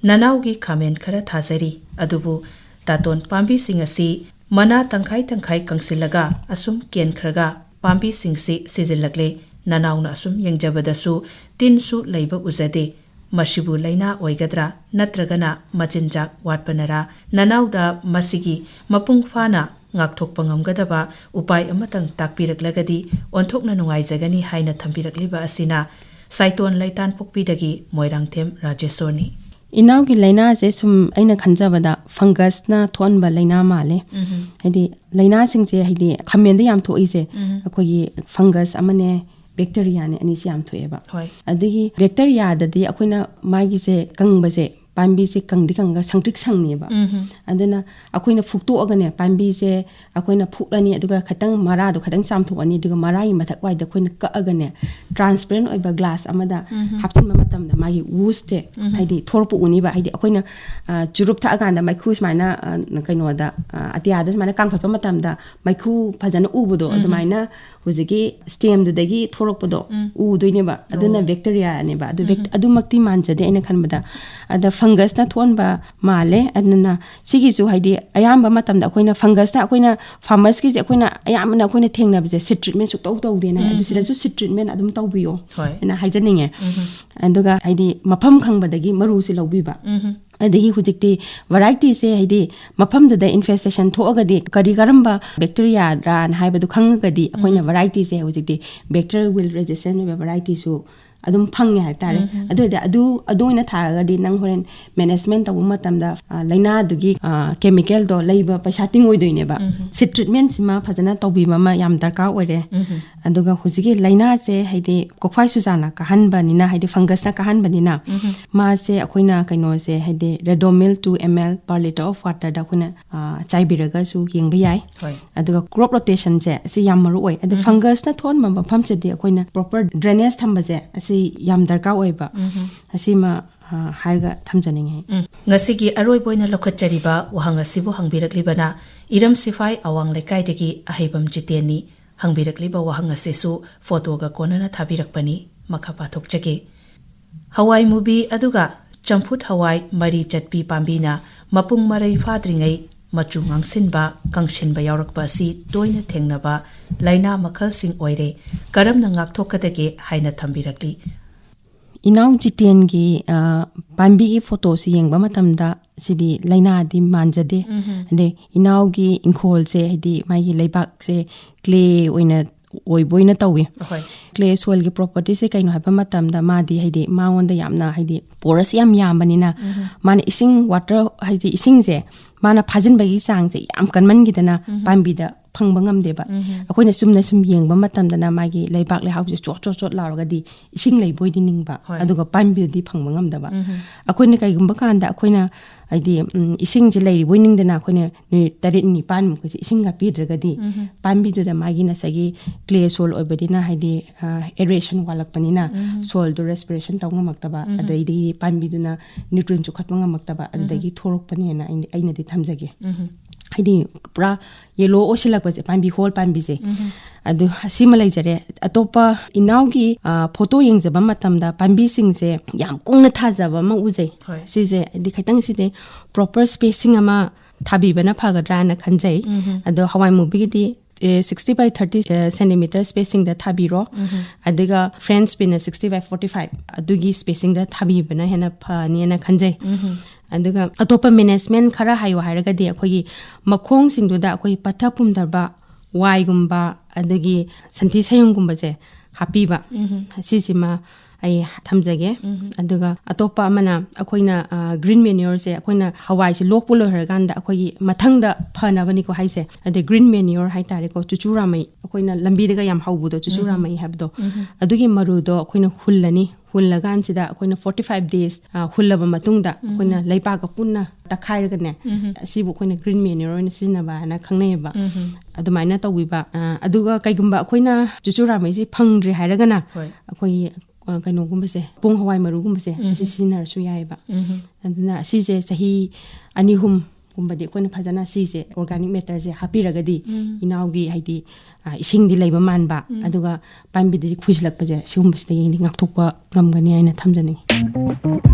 ꯅꯅꯥꯎꯒꯤ ꯈꯥꯃꯦꯟ ꯈꯔ ꯊꯥꯖꯔꯤ, ꯑꯗꯨꯕꯨ ꯇꯥꯇꯣꯟ, ꯄꯥꯝꯕꯤꯁꯤꯡ ꯑꯁꯤ ꯃꯅꯥ ꯇꯪꯈꯥꯏ ꯇꯪꯈꯥꯏ ꯀꯪꯁꯤꯜꯂꯒ ꯑꯁꯨꯝ ꯀꯦꯟꯈ꯭ꯔꯒ ꯄꯥꯝꯕꯤꯁꯤꯡꯁꯤ ꯁꯤꯖꯤꯜꯂꯛꯂꯦ꯫ ꯅꯅꯥꯎꯅ ꯑꯁꯨꯝ ꯌꯦꯡꯖꯕꯗꯁꯨ ꯇꯤꯟꯁꯨ ꯂꯩꯕ ꯎꯖꯗꯦ꯫ ꯃꯁꯤꯕꯨ ꯂꯥꯏꯅꯥ ꯑꯣꯏꯒꯗ꯭ꯔꯥ, ꯅꯠꯇ꯭ꯔꯒꯅ ꯃꯆꯤꯟꯖꯥꯛ ꯋꯥꯠꯄꯅꯔꯥ? ꯅꯅꯥꯎꯗ ꯃꯁꯤꯒꯤ ꯃꯄꯨꯡ ꯐꯥꯅ ꯉꯥꯛꯊꯣꯛꯄ ꯉꯝꯒꯗꯕ ꯎꯄꯥꯏ ꯑꯃꯇꯪ ꯇꯥꯛꯄꯤꯔꯛꯂꯒꯗꯤ ꯑꯣꯟꯊꯣꯛꯅ ꯅꯨꯡꯉꯥꯏꯖꯒꯅꯤ ꯍꯥꯏꯅ ꯊꯝꯕꯤꯔꯛꯂꯤꯕ ꯑꯁꯤꯅ ꯁꯥꯏꯇꯣꯟ ꯂꯩꯇꯥꯟꯄꯣꯛꯄꯤꯗꯒꯤ ꯃꯣꯏꯔꯥꯡꯊꯦꯝ ꯔꯥꯖꯦꯁꯣꯔꯅꯤ꯫ ꯏꯅꯥꯎꯒꯤ ꯂꯥꯏꯅꯥꯁꯦ ꯁꯨꯝ ꯑꯩꯅ ꯈꯟꯖꯕꯗ ꯐꯪꯒꯁꯅ ꯊꯣꯛꯍꯟꯕ ꯂꯥꯏꯅꯥ ꯃꯥꯜꯂꯦ꯫ ꯎꯝꯍꯨꯝ꯫ ꯍꯥꯏꯗꯤ ꯂꯥꯏꯅꯥꯁꯤꯡꯁꯦ ꯍꯥꯏꯗꯤ ꯈꯥꯃꯦꯟꯗ ꯌꯥꯝ ꯊꯣꯛꯏꯁꯦ ꯎꯝꯍꯨꯝ꯫ ꯑꯩꯈꯣꯏꯒꯤ ꯐꯪꯒꯁ ꯑꯃꯅꯦ, ꯕꯦꯛꯇꯔꯤꯌꯥꯅꯦ, ꯑꯅꯤꯁꯤ ꯌꯥꯝ ꯊꯣꯛꯑꯦꯕ꯫ ꯍꯣꯏ꯫ ꯑꯗꯒꯤ ꯕꯦꯛꯇꯔꯤꯌꯥꯗꯗꯤ ꯑꯩꯈꯣꯏꯅ ꯃꯥꯒꯤꯁꯦ ꯀꯪꯕꯁꯦ, ꯄꯥꯝꯕꯤꯁꯦ ꯀꯪꯗꯤ ꯀꯪꯉꯒ ꯁꯪꯇ꯭ꯔꯤꯛ ꯁꯪꯉꯦꯕ꯫ ꯎꯝꯍꯨꯝ꯫ ꯑꯗꯨꯅ ꯑꯩꯈꯣꯏꯅ ꯐꯨꯛꯇꯣꯛꯑꯒꯅꯦ, ꯄꯥꯝꯕꯤꯁꯦ ꯑꯩꯈꯣꯏꯅ ꯐꯨꯛꯂꯅꯤ, ꯑꯗꯨꯒ ꯈꯤꯇꯪ ꯃꯔꯥꯗꯣ ꯈꯤꯇꯪ ꯆꯥꯝꯊꯣꯛꯑꯅꯤ, ꯑꯗꯨꯒ ꯃꯔꯥꯒꯤ ꯃꯊꯛ ꯋꯥꯏꯗ ꯑꯩꯈꯣꯏꯅ ꯀꯛꯑꯒꯅꯦ, ꯇ꯭ꯔꯥꯟꯁꯄꯦꯔꯦꯟ ꯑꯣꯏꯕ ꯒ꯭ꯂꯥꯁ ꯑꯃꯗ ꯎꯝꯍꯨꯝ꯫ ꯍꯥꯞꯆꯤꯟꯕ ꯃꯇꯝꯗ ꯃꯥꯒꯤ ꯋꯨꯁꯁꯦ ꯎꯝꯍꯨꯝ꯫ ꯍꯥꯏꯗꯤ ꯊꯣꯔꯛꯄ ꯎꯅꯤꯕ꯫ ꯍꯥꯏꯗꯤ ꯑꯩꯈꯣꯏꯅ ꯑ, ꯆꯨꯔꯨꯞ ꯊꯛꯑꯀꯥꯟꯗ ꯃꯩꯈꯨ ꯁꯨꯃꯥꯏꯅ ꯑ, ꯀꯩꯅꯣꯗ ꯑ, ꯑꯇꯤꯌꯥꯗ ꯁꯨꯃꯥꯏꯅ ꯀꯥꯝꯈꯠꯄ ꯃꯇꯝꯗ ꯃꯩꯈꯨ ꯐꯖꯅ ꯎꯕꯗꯣ ꯎꯝꯍꯨꯝ꯫ ꯑꯗꯨꯃꯥꯏꯅ ꯍꯧꯖꯤꯛꯀꯤ ꯁ꯭ꯇꯦꯝꯗꯨꯗꯒꯤ ꯊꯣꯔꯛꯄꯗꯣ ꯎꯝ꯫ ꯎꯗꯣꯏꯅꯦꯕ꯫ ꯑꯗꯨꯅ ꯑꯣ꯫ ꯕꯦꯛꯇꯦꯔꯤꯌꯥꯅꯦꯕ꯫ ꯑꯗꯨ ꯕꯦꯛ-, ꯎꯝꯍꯨꯝ꯫ ꯑꯗꯨꯃꯛꯇꯤ ꯃꯥꯟꯖꯗꯦ ꯑꯩꯅ ꯈꯟꯕꯗ꯫ ꯑꯗ ꯐꯪꯒꯁꯅ ꯊꯣꯛꯍꯟꯕ ꯃꯥꯜꯂꯦ꯫ ꯑꯗꯨꯅ ꯁꯤꯒꯤꯁꯨ ꯍꯥꯏꯗꯤ ꯑꯌꯥꯝꯕ ꯃꯇꯝꯗ ꯑꯩꯈꯣꯏꯅ ꯐꯪꯒꯁꯅ ꯑꯩꯈꯣꯏꯅ ꯐꯥꯔꯃꯔꯁꯀꯤꯁꯦ ꯑꯩꯈꯣꯏꯅ ꯑꯌꯥꯝꯕꯅ ꯑꯩꯈꯣꯏꯅ ꯊꯦꯡꯅꯕꯁꯦ ꯁꯤꯠ ꯇ꯭ꯔꯤꯠꯃꯦꯟ ꯁꯨꯛꯇꯧ ꯇꯧꯗꯦꯅ ꯍꯥꯏ꯫ ꯑꯗꯨ ꯎꯝꯍꯨꯝ꯫ ꯁꯤꯗꯁꯨ ꯁꯤꯠ ꯇ꯭ꯔꯤꯠꯃꯦꯟ ꯑꯗꯨꯝ ꯇꯧꯕꯤꯌꯣ ꯍꯣꯏ꯫ ꯍꯥꯏꯅ ꯍꯥꯏꯖꯅꯤꯡꯉꯦ꯫ ꯎꯝꯍꯨꯝ꯫ ꯑꯗꯨꯒ ꯍꯥꯏꯗꯤ ꯃꯐꯝ ꯈꯪꯕꯗꯒꯤ ꯃꯔꯨꯁꯦ ꯂꯧꯕꯤꯕ꯫ ꯎꯝꯍꯨꯝ꯫ ꯑꯗꯒꯤ ꯍꯧꯖꯤꯛꯇꯤ ꯚꯦꯔꯥꯏꯇꯤꯁꯦ ꯍꯥꯏꯗꯤ ꯃꯐꯝꯗꯨꯗ ꯏꯟꯐꯦꯁꯇꯦꯁꯟ ꯊꯣꯛꯑꯒꯗꯤ ꯀꯔꯤ ꯀꯔꯝꯕ ꯕꯦꯛꯇꯦꯔꯤꯌꯥꯔꯥꯅ ꯍꯥꯏꯕꯗꯨ ꯈꯪꯉꯒꯗꯤ ꯑꯩꯈꯣꯏꯅ ꯎꯝ꯫ ꯚꯦꯔꯥꯏꯇꯤꯁꯦ ꯍꯧꯖꯤꯛꯇꯤ ꯕꯦꯛꯇꯦꯔꯤꯌꯦꯜ ꯋꯤꯜ ꯔꯦꯖꯤꯁꯇꯦꯟ ꯑꯣꯏꯕ ꯚꯦꯔꯥꯏꯇꯤꯁꯨ ꯑꯗꯨꯝ ꯐꯪꯉꯦ ꯍꯥꯏꯕ ꯇꯥꯔꯦ꯫ ꯎꯝ꯫ ꯑꯗꯨ ꯑꯣꯏꯔꯗꯤ ꯑꯗꯨ, ꯑꯗꯨ ꯑꯣꯏꯅ ꯊꯥꯔꯒꯗꯤ ꯅꯪ ꯍꯣꯔꯦꯟ ꯃꯦꯅꯦꯖꯃꯦꯟ ꯇꯧꯕ ꯃꯇꯝꯗ, ꯑ, ꯂꯥꯏꯅꯥꯗꯨꯒꯤ, ꯑ, ꯀꯦꯃꯤꯀꯦꯜꯗꯣ ꯂꯩꯕ ꯄꯩꯁꯥ ꯇꯤꯡꯉꯣꯏꯗꯣꯏꯅꯦꯕ꯫ ꯎꯝ꯫ ꯁꯤꯠ ꯇ꯭ꯔꯤꯠꯃꯦꯟꯁꯤꯃ ꯐꯖꯅ ꯇꯧꯕꯤꯕ ꯑꯃ ꯌꯥꯝ ꯗꯔꯀꯥꯔ ꯑꯣꯏꯔꯦ꯫ ꯎꯝ꯫ ꯑꯗꯨꯒ ꯍꯧꯖꯤꯛꯀꯤ ꯂꯥꯏꯅꯥꯁꯦ ꯍꯥꯏꯗꯤ ꯀꯣꯛꯐꯥꯏ ꯆꯨꯖꯥꯅ ꯀꯥꯍꯟꯕꯅꯤꯅ, ꯍꯥꯏꯗꯤ ꯐꯪꯒꯁꯅ ꯀꯥꯍꯟꯕꯅꯤꯅ, ꯎꯝ꯫ ꯃꯥꯁꯦ ꯑꯩꯈꯣꯏꯅ ꯀꯩꯅꯣꯁꯦ ꯍꯥꯏꯗꯤ Redomil two ml per litre of waterꯗ ꯑꯩꯈꯣꯏꯅ, ꯑ, ꯆꯥꯏꯕꯤꯔꯒꯁꯨ ꯌꯦꯡꯕ ꯌꯥꯏ꯫ ꯍꯣꯏ꯫ ꯑꯗꯨꯒ ꯀ꯭ꯔꯣꯞ ꯔꯣꯇꯦꯁꯟꯁꯦ ꯑꯁꯤ ꯌꯥꯝ ꯃꯔꯨ ꯑꯣꯏ꯫ ꯑꯗꯣ ꯎꯝ꯫ ꯐꯪꯒꯁꯅ ꯊꯣꯛꯍꯟꯕ ꯃꯐꯝꯁꯤꯗꯤ ꯑꯩꯈꯣꯏꯅ ꯄ꯭ꯔꯣꯄꯔ ꯗ꯭ꯔꯦꯅꯦꯖ ꯊꯝꯕꯁꯦ ꯑꯁꯤ ꯌꯥꯝ ꯗꯔꯀꯥꯔ ꯑꯣꯏꯕ꯫ ꯎꯝ꯫ ꯑꯁꯤꯃ, ꯑ, ꯍꯥꯏꯔꯒ ꯊꯝꯖꯅꯤꯡꯉꯤ꯫ ꯎꯝ꯫ ꯉꯁꯤꯒꯤ ꯑꯔꯣꯏꯕ ꯑꯣꯏꯅ ꯂꯧꯈꯠꯆꯔꯤꯕ ꯋꯥꯍꯪ ꯑꯁꯤꯕꯨ ꯍꯪꯕꯤꯔꯛꯂꯤꯕꯅ ꯏꯔꯝ ꯁꯤꯐꯥꯏ ꯑꯋꯥꯡ ꯂꯩꯀꯥꯏꯗꯒꯤ ꯑꯍꯩꯕꯝ ꯖꯤꯇꯦꯟꯅꯤ꯫ ꯍꯪꯕꯤꯔꯛꯂꯤꯕ ꯋꯥꯍꯪ ꯑꯁꯤꯁꯨ ꯐꯣꯇꯣꯒ ꯀꯣꯟꯅꯅ ꯊꯥꯕꯤꯔꯛꯄꯅꯤ꯫ ꯃꯈꯥ ꯄꯥꯊꯣꯛꯆꯒꯦ꯫ ꯍꯋꯥꯏ ꯃꯨꯕꯤ ꯑꯗꯨꯒ ꯆꯝꯐꯨꯠ ꯍꯋꯥꯏ ꯃꯔꯤ ꯆꯠꯄꯤ ꯄꯥꯝꯕꯤꯅ ꯃꯄꯨꯡ ꯃꯔꯩ ꯐꯥꯗ꯭ꯔꯤꯉꯩ ꯃꯆꯨ ꯉꯥꯡꯁꯤꯟꯕ, ꯀꯪꯁꯤꯟꯕ ꯌꯥꯎꯔꯛꯄ ꯑꯁꯤ ꯇꯣꯏꯅ ꯊꯦꯡꯅꯕ ꯂꯥꯏꯅꯥ ꯃꯈꯜꯁꯤꯡ ꯑꯣꯏꯔꯦ꯫ ꯀꯔꯝꯅ ꯉꯥꯛꯊꯣꯛꯀꯗꯒꯦ ꯍꯥꯏꯅ ꯊꯝꯕꯤꯔꯛꯂꯤ꯫ ꯏꯅꯥꯎ ꯖꯤꯇꯦꯟꯒꯤ, ꯑ, ꯄꯥꯝꯕꯤꯒꯤ ꯐꯣꯇꯣꯁꯤ ꯌꯦꯡꯕ ꯃꯇꯝꯗ ꯁꯤꯗꯤ ꯂꯥꯏꯅꯥꯗꯤ ꯃꯥꯟꯖꯗꯦ꯫ ꯑꯗꯩ ꯏꯅꯥꯎꯒꯤ ꯏꯪꯈꯣꯜꯁꯦ, ꯍꯥꯏꯗꯤ ꯃꯥꯒꯤ ꯂꯩꯕꯥꯛꯁꯦ ꯀ꯭ꯂꯦ ꯑꯣꯏꯅ, ꯑꯣꯏꯕ ꯑꯣꯏꯅ ꯇꯧꯏ꯫ ꯀ꯭ꯂꯦ ꯁꯣꯏꯜꯒꯤ ꯄ꯭ꯔꯣꯄꯔꯇꯤꯁꯦ ꯀꯩꯅꯣ ꯍꯥꯏꯕ ꯃꯇꯝꯗ, ꯃꯥꯗꯤ ꯍꯥꯏꯗꯤ ꯃꯉꯣꯟꯗ ꯌꯥꯝꯅ ꯍꯥꯏꯗꯤ ꯄꯣꯔꯁ ꯌꯥꯝ ꯌꯥꯝꯕꯅꯤꯅ, ꯃꯥꯅ ꯏꯁꯤꯡ, ꯋꯥꯇꯔ, ꯍꯥꯏꯗꯤ ꯏꯁꯤꯡꯁꯦ ꯃꯥꯅ ꯐꯥꯖꯤꯟꯕꯒꯤ ꯆꯥꯡꯁꯦ ꯌꯥꯝ ꯀꯟꯃꯟꯈꯤꯗꯅ ꯄꯥꯝꯕꯤꯗ ꯐꯪꯕ ꯉꯝꯗꯦꯕ꯫ ꯑꯩꯈꯣꯏꯅ ꯆꯨꯝꯅ ꯁꯨꯝ ꯌꯦꯡꯕ ꯃꯇꯝꯗꯅ ꯃꯥꯒꯤ ꯂꯩꯕꯥꯛ ꯂꯩꯍꯥꯎꯁꯦ ꯆꯣꯠ ꯆꯣꯠ ꯆꯣꯠ ꯂꯥꯎꯔꯒꯗꯤ ꯏꯁꯤꯡ ꯂꯩꯕ ꯑꯣꯏꯗꯤ ꯅꯤꯡꯕ, ꯍꯣꯏ꯫ ꯑꯗꯨꯒ ꯄꯥꯝꯕꯤꯗꯨꯗꯤ ꯐꯪꯕ ꯉꯝꯗꯕ꯫ ꯑꯩꯈꯣꯏꯅ ꯀꯩꯒꯨꯝꯕ ꯀꯥꯟꯗ ꯑꯩꯈꯣꯏꯅ, ꯍꯥꯏꯗꯤ, ꯎꯝ, ꯏꯁꯤꯡꯁꯦ ꯂꯩꯔꯤꯕꯣꯏ ꯅꯤꯡꯗꯅ ꯑꯩꯈꯣꯏꯅ ꯅꯨꯃꯤꯠ ꯇꯔꯦꯠ ꯅꯤꯄꯥꯟꯃꯨꯛꯀꯁꯦ ꯏꯁꯤꯡꯒ ꯄꯤꯗ꯭ꯔꯒꯗꯤ ꯄꯥꯝꯕꯤꯗꯨꯗ ꯃꯥꯒꯤ ꯉꯁꯥꯏꯒꯤ ꯀ꯭ꯂꯦ ꯁꯣꯏꯜ ꯑꯣꯏꯕꯅꯤꯅ, ꯍꯥꯏꯗꯤ, ꯑ, ꯑꯦꯔꯦꯁꯟ ꯋꯥꯠꯂꯛꯄꯅꯤꯅ ꯁꯣꯏꯜꯗꯨ ꯔꯦꯁꯄꯤꯔꯦꯁꯟ ꯇꯧ ꯉꯝꯃꯛꯇꯕ, ꯑꯗꯩꯗꯤ ꯄꯥꯝꯕꯤꯗꯨꯅ ꯅ꯭ꯌꯨꯇ꯭ꯔꯤꯟ ꯆꯨꯈꯠꯄ ꯉꯝꯃꯛꯇꯕ, ꯑꯗꯨꯗꯒꯤ ꯊꯣꯛꯂꯛꯄꯅꯦꯅ ꯑꯩꯅ, ꯑꯩꯅꯗꯤ ꯊꯝꯖꯒꯦ꯫ ꯍꯥꯏꯗꯤ ꯄꯨꯔꯥ ꯌꯦꯂꯣ ꯑꯣꯏꯁꯤꯜꯂꯛꯄꯁꯦ, ꯄꯥꯝꯕꯤ ꯍꯣꯜ ꯄꯥꯝꯕꯤꯁꯦ꯫ ꯑꯗꯨ ꯁꯤꯃ ꯂꯩꯖꯔꯦ꯫ ꯑꯇꯣꯞꯄ ꯏꯅꯥꯎꯒꯤ, ꯑ, ꯐꯣꯇꯣ ꯌꯦꯡꯖꯕ ꯃꯇꯝꯗ ꯄꯥꯝꯕꯤꯁꯤꯡꯁꯦ ꯌꯥꯝ ꯀꯨꯡꯅ ꯊꯥꯖꯕ ꯑꯃ ꯎꯖꯩ꯫ ꯍꯣꯏ꯫ ꯁꯤꯁꯦ ꯍꯥꯏꯗꯤ ꯈꯤꯇꯪ ꯁꯤꯗꯤ ꯄ꯭ꯔꯣꯄꯔ ꯁ꯭ꯄꯦꯁꯤꯡ ꯑꯃ ꯊꯥꯕꯤꯕꯅ ꯐꯒꯗ꯭ꯔꯥꯅ ꯈꯟꯖꯩ꯫ ꯑꯗꯣ ꯍꯋꯥꯏ ꯃꯨꯕꯤꯒꯤꯗꯤ, ꯑꯦ, sixty by thirty, A, centimeter ꯁ꯭ꯄꯦꯁꯤꯡꯗ ꯊꯥꯕꯤꯔꯣ꯫ ꯑꯗꯨꯒ French bean sixty by forty five ꯑꯗꯨꯒꯤ ꯁ꯭ꯄꯦꯁꯤꯡꯗ ꯊꯥꯕꯤꯕꯅ ꯍꯦꯟꯅ ꯐꯅꯤꯅ ꯈꯟꯖꯩ꯫ ꯑꯗꯨꯒ ꯑꯇꯣꯞꯄ ꯃꯦꯅꯦꯖꯃꯦꯟ ꯈꯔ ꯍꯥꯏꯌꯨ ꯍꯥꯏꯔꯒꯗꯤ, ꯑꯩꯈꯣꯏꯒꯤ ꯃꯈꯣꯡꯁꯤꯡꯗꯨꯗ ꯑꯩꯈꯣꯏ ꯄꯠꯊ ꯄꯨꯝꯊꯕ ꯋꯥꯏꯒꯨꯝꯕ, ꯑꯗꯒꯤ ꯁꯟꯊꯤ ꯁꯌꯨꯡꯒꯨꯝꯕꯁꯦ ꯍꯥꯞꯄꯤꯕ꯫ ꯁꯤꯁꯤꯃ ꯑꯩ ꯊꯝꯖꯒꯦ꯫ ꯑꯗꯨꯒ ꯑꯇꯣꯞꯄ ꯑꯃꯅ ꯑꯩꯈꯣꯏꯅ, ꯑ, green manureꯁꯦ ꯑꯩꯈꯣꯏꯅ ꯍꯋꯥꯏꯁꯦ ꯂꯣꯛꯄ ꯂꯣꯏꯈ꯭ꯔꯀꯥꯟꯗ ꯑꯩꯈꯣꯏꯒꯤ ꯃꯊꯪꯗ ꯐꯅꯕꯅꯤꯀꯣ ꯍꯥꯏꯁꯦ꯫ ꯑꯗꯩ green manure ꯍꯥꯏꯇꯥꯔꯦꯀꯣ, ꯆꯨꯆꯨꯔꯥꯃꯩ, ꯑꯩꯈꯣꯏꯅ ꯂꯝꯕꯤꯗꯒ ꯌꯥꯝ ꯍꯧꯕꯗꯣ, ꯆꯨꯆꯨꯔꯥꯃꯩ ꯍꯥꯏꯕꯗꯣ, ꯑꯗꯨꯒꯤ ꯃꯔꯨꯗꯣ ꯑꯩꯈꯣꯏꯅ ꯍꯨꯜꯂꯅꯤ꯫ ꯍꯨꯜꯂꯀꯥꯟꯁꯤꯗ ꯑꯩꯈꯣꯏꯅ forty five days, ꯑ, ꯍꯨꯜꯂꯕ ꯃꯇꯨꯡꯗ ꯑꯩꯈꯣꯏꯅ ꯂꯩꯕꯥꯛꯀ ꯄꯨꯟꯅ ꯇꯛꯈꯥꯏꯔꯒꯅꯦ, ꯑꯁꯤꯕꯨ ꯑꯩꯈꯣꯏꯅ green manure ꯑꯣꯏꯅ ꯁꯤꯖꯤꯟꯅꯕ ꯍꯥꯏꯅ ꯈꯪꯅꯩꯌꯦꯕ꯫ ꯑꯗꯨꯃꯥꯏꯅ ꯇꯧꯕꯤꯕ꯫ ꯑ, ꯑꯗꯨꯒ ꯀꯩꯒꯨꯝꯕ ꯑꯩꯈꯣꯏꯅ ꯆꯨꯆꯨꯔꯥꯃꯩꯁꯤ ꯐꯪꯗ꯭ꯔꯦ ꯍꯥꯏꯔꯒꯅ, ꯍꯣꯏ꯫ ꯑꯩꯈꯣꯏꯒꯤ, ꯑ, ꯀꯩꯅꯣꯒꯨꯝꯕꯁꯦ, ꯄꯣꯡ ꯍꯋꯥꯏ ꯃꯔꯨꯒꯨꯝꯕꯁꯦ, ꯑꯁꯤ ꯁꯤꯖꯤꯟꯅꯔꯁꯨ ꯌꯥꯏꯑꯕ꯫ ꯑꯗꯨꯅ ꯑꯁꯤꯁꯦ ꯆꯍꯤ ꯑꯅꯤ ꯑꯍꯨꯝꯒꯨꯝꯕꯗꯤ ꯑꯩꯈꯣꯏꯅ ꯐꯖꯅ ꯁꯤꯁꯦ organic matterꯁꯦ ꯍꯥꯞꯄꯤꯔꯒꯗꯤ, ꯏꯅꯥꯎꯒꯤ ꯍꯥꯏꯗꯤ, ꯑ, ꯏꯁꯤꯡꯗꯤ ꯂꯩꯕ ꯃꯥꯟꯕ, ꯑꯗꯨꯒ ꯄꯥꯝꯕꯤꯗꯗꯤ ꯈꯨꯏꯁꯤꯜꯂꯛꯄꯁꯦ, ꯁꯤꯒꯨꯝꯕꯁꯤꯗꯒꯤꯗꯤ ꯉꯥꯛꯊꯣꯛꯄ ꯉꯝꯒꯅꯤ ꯍꯥꯏꯅ ꯊꯝꯖꯅꯤꯡꯉꯤ꯫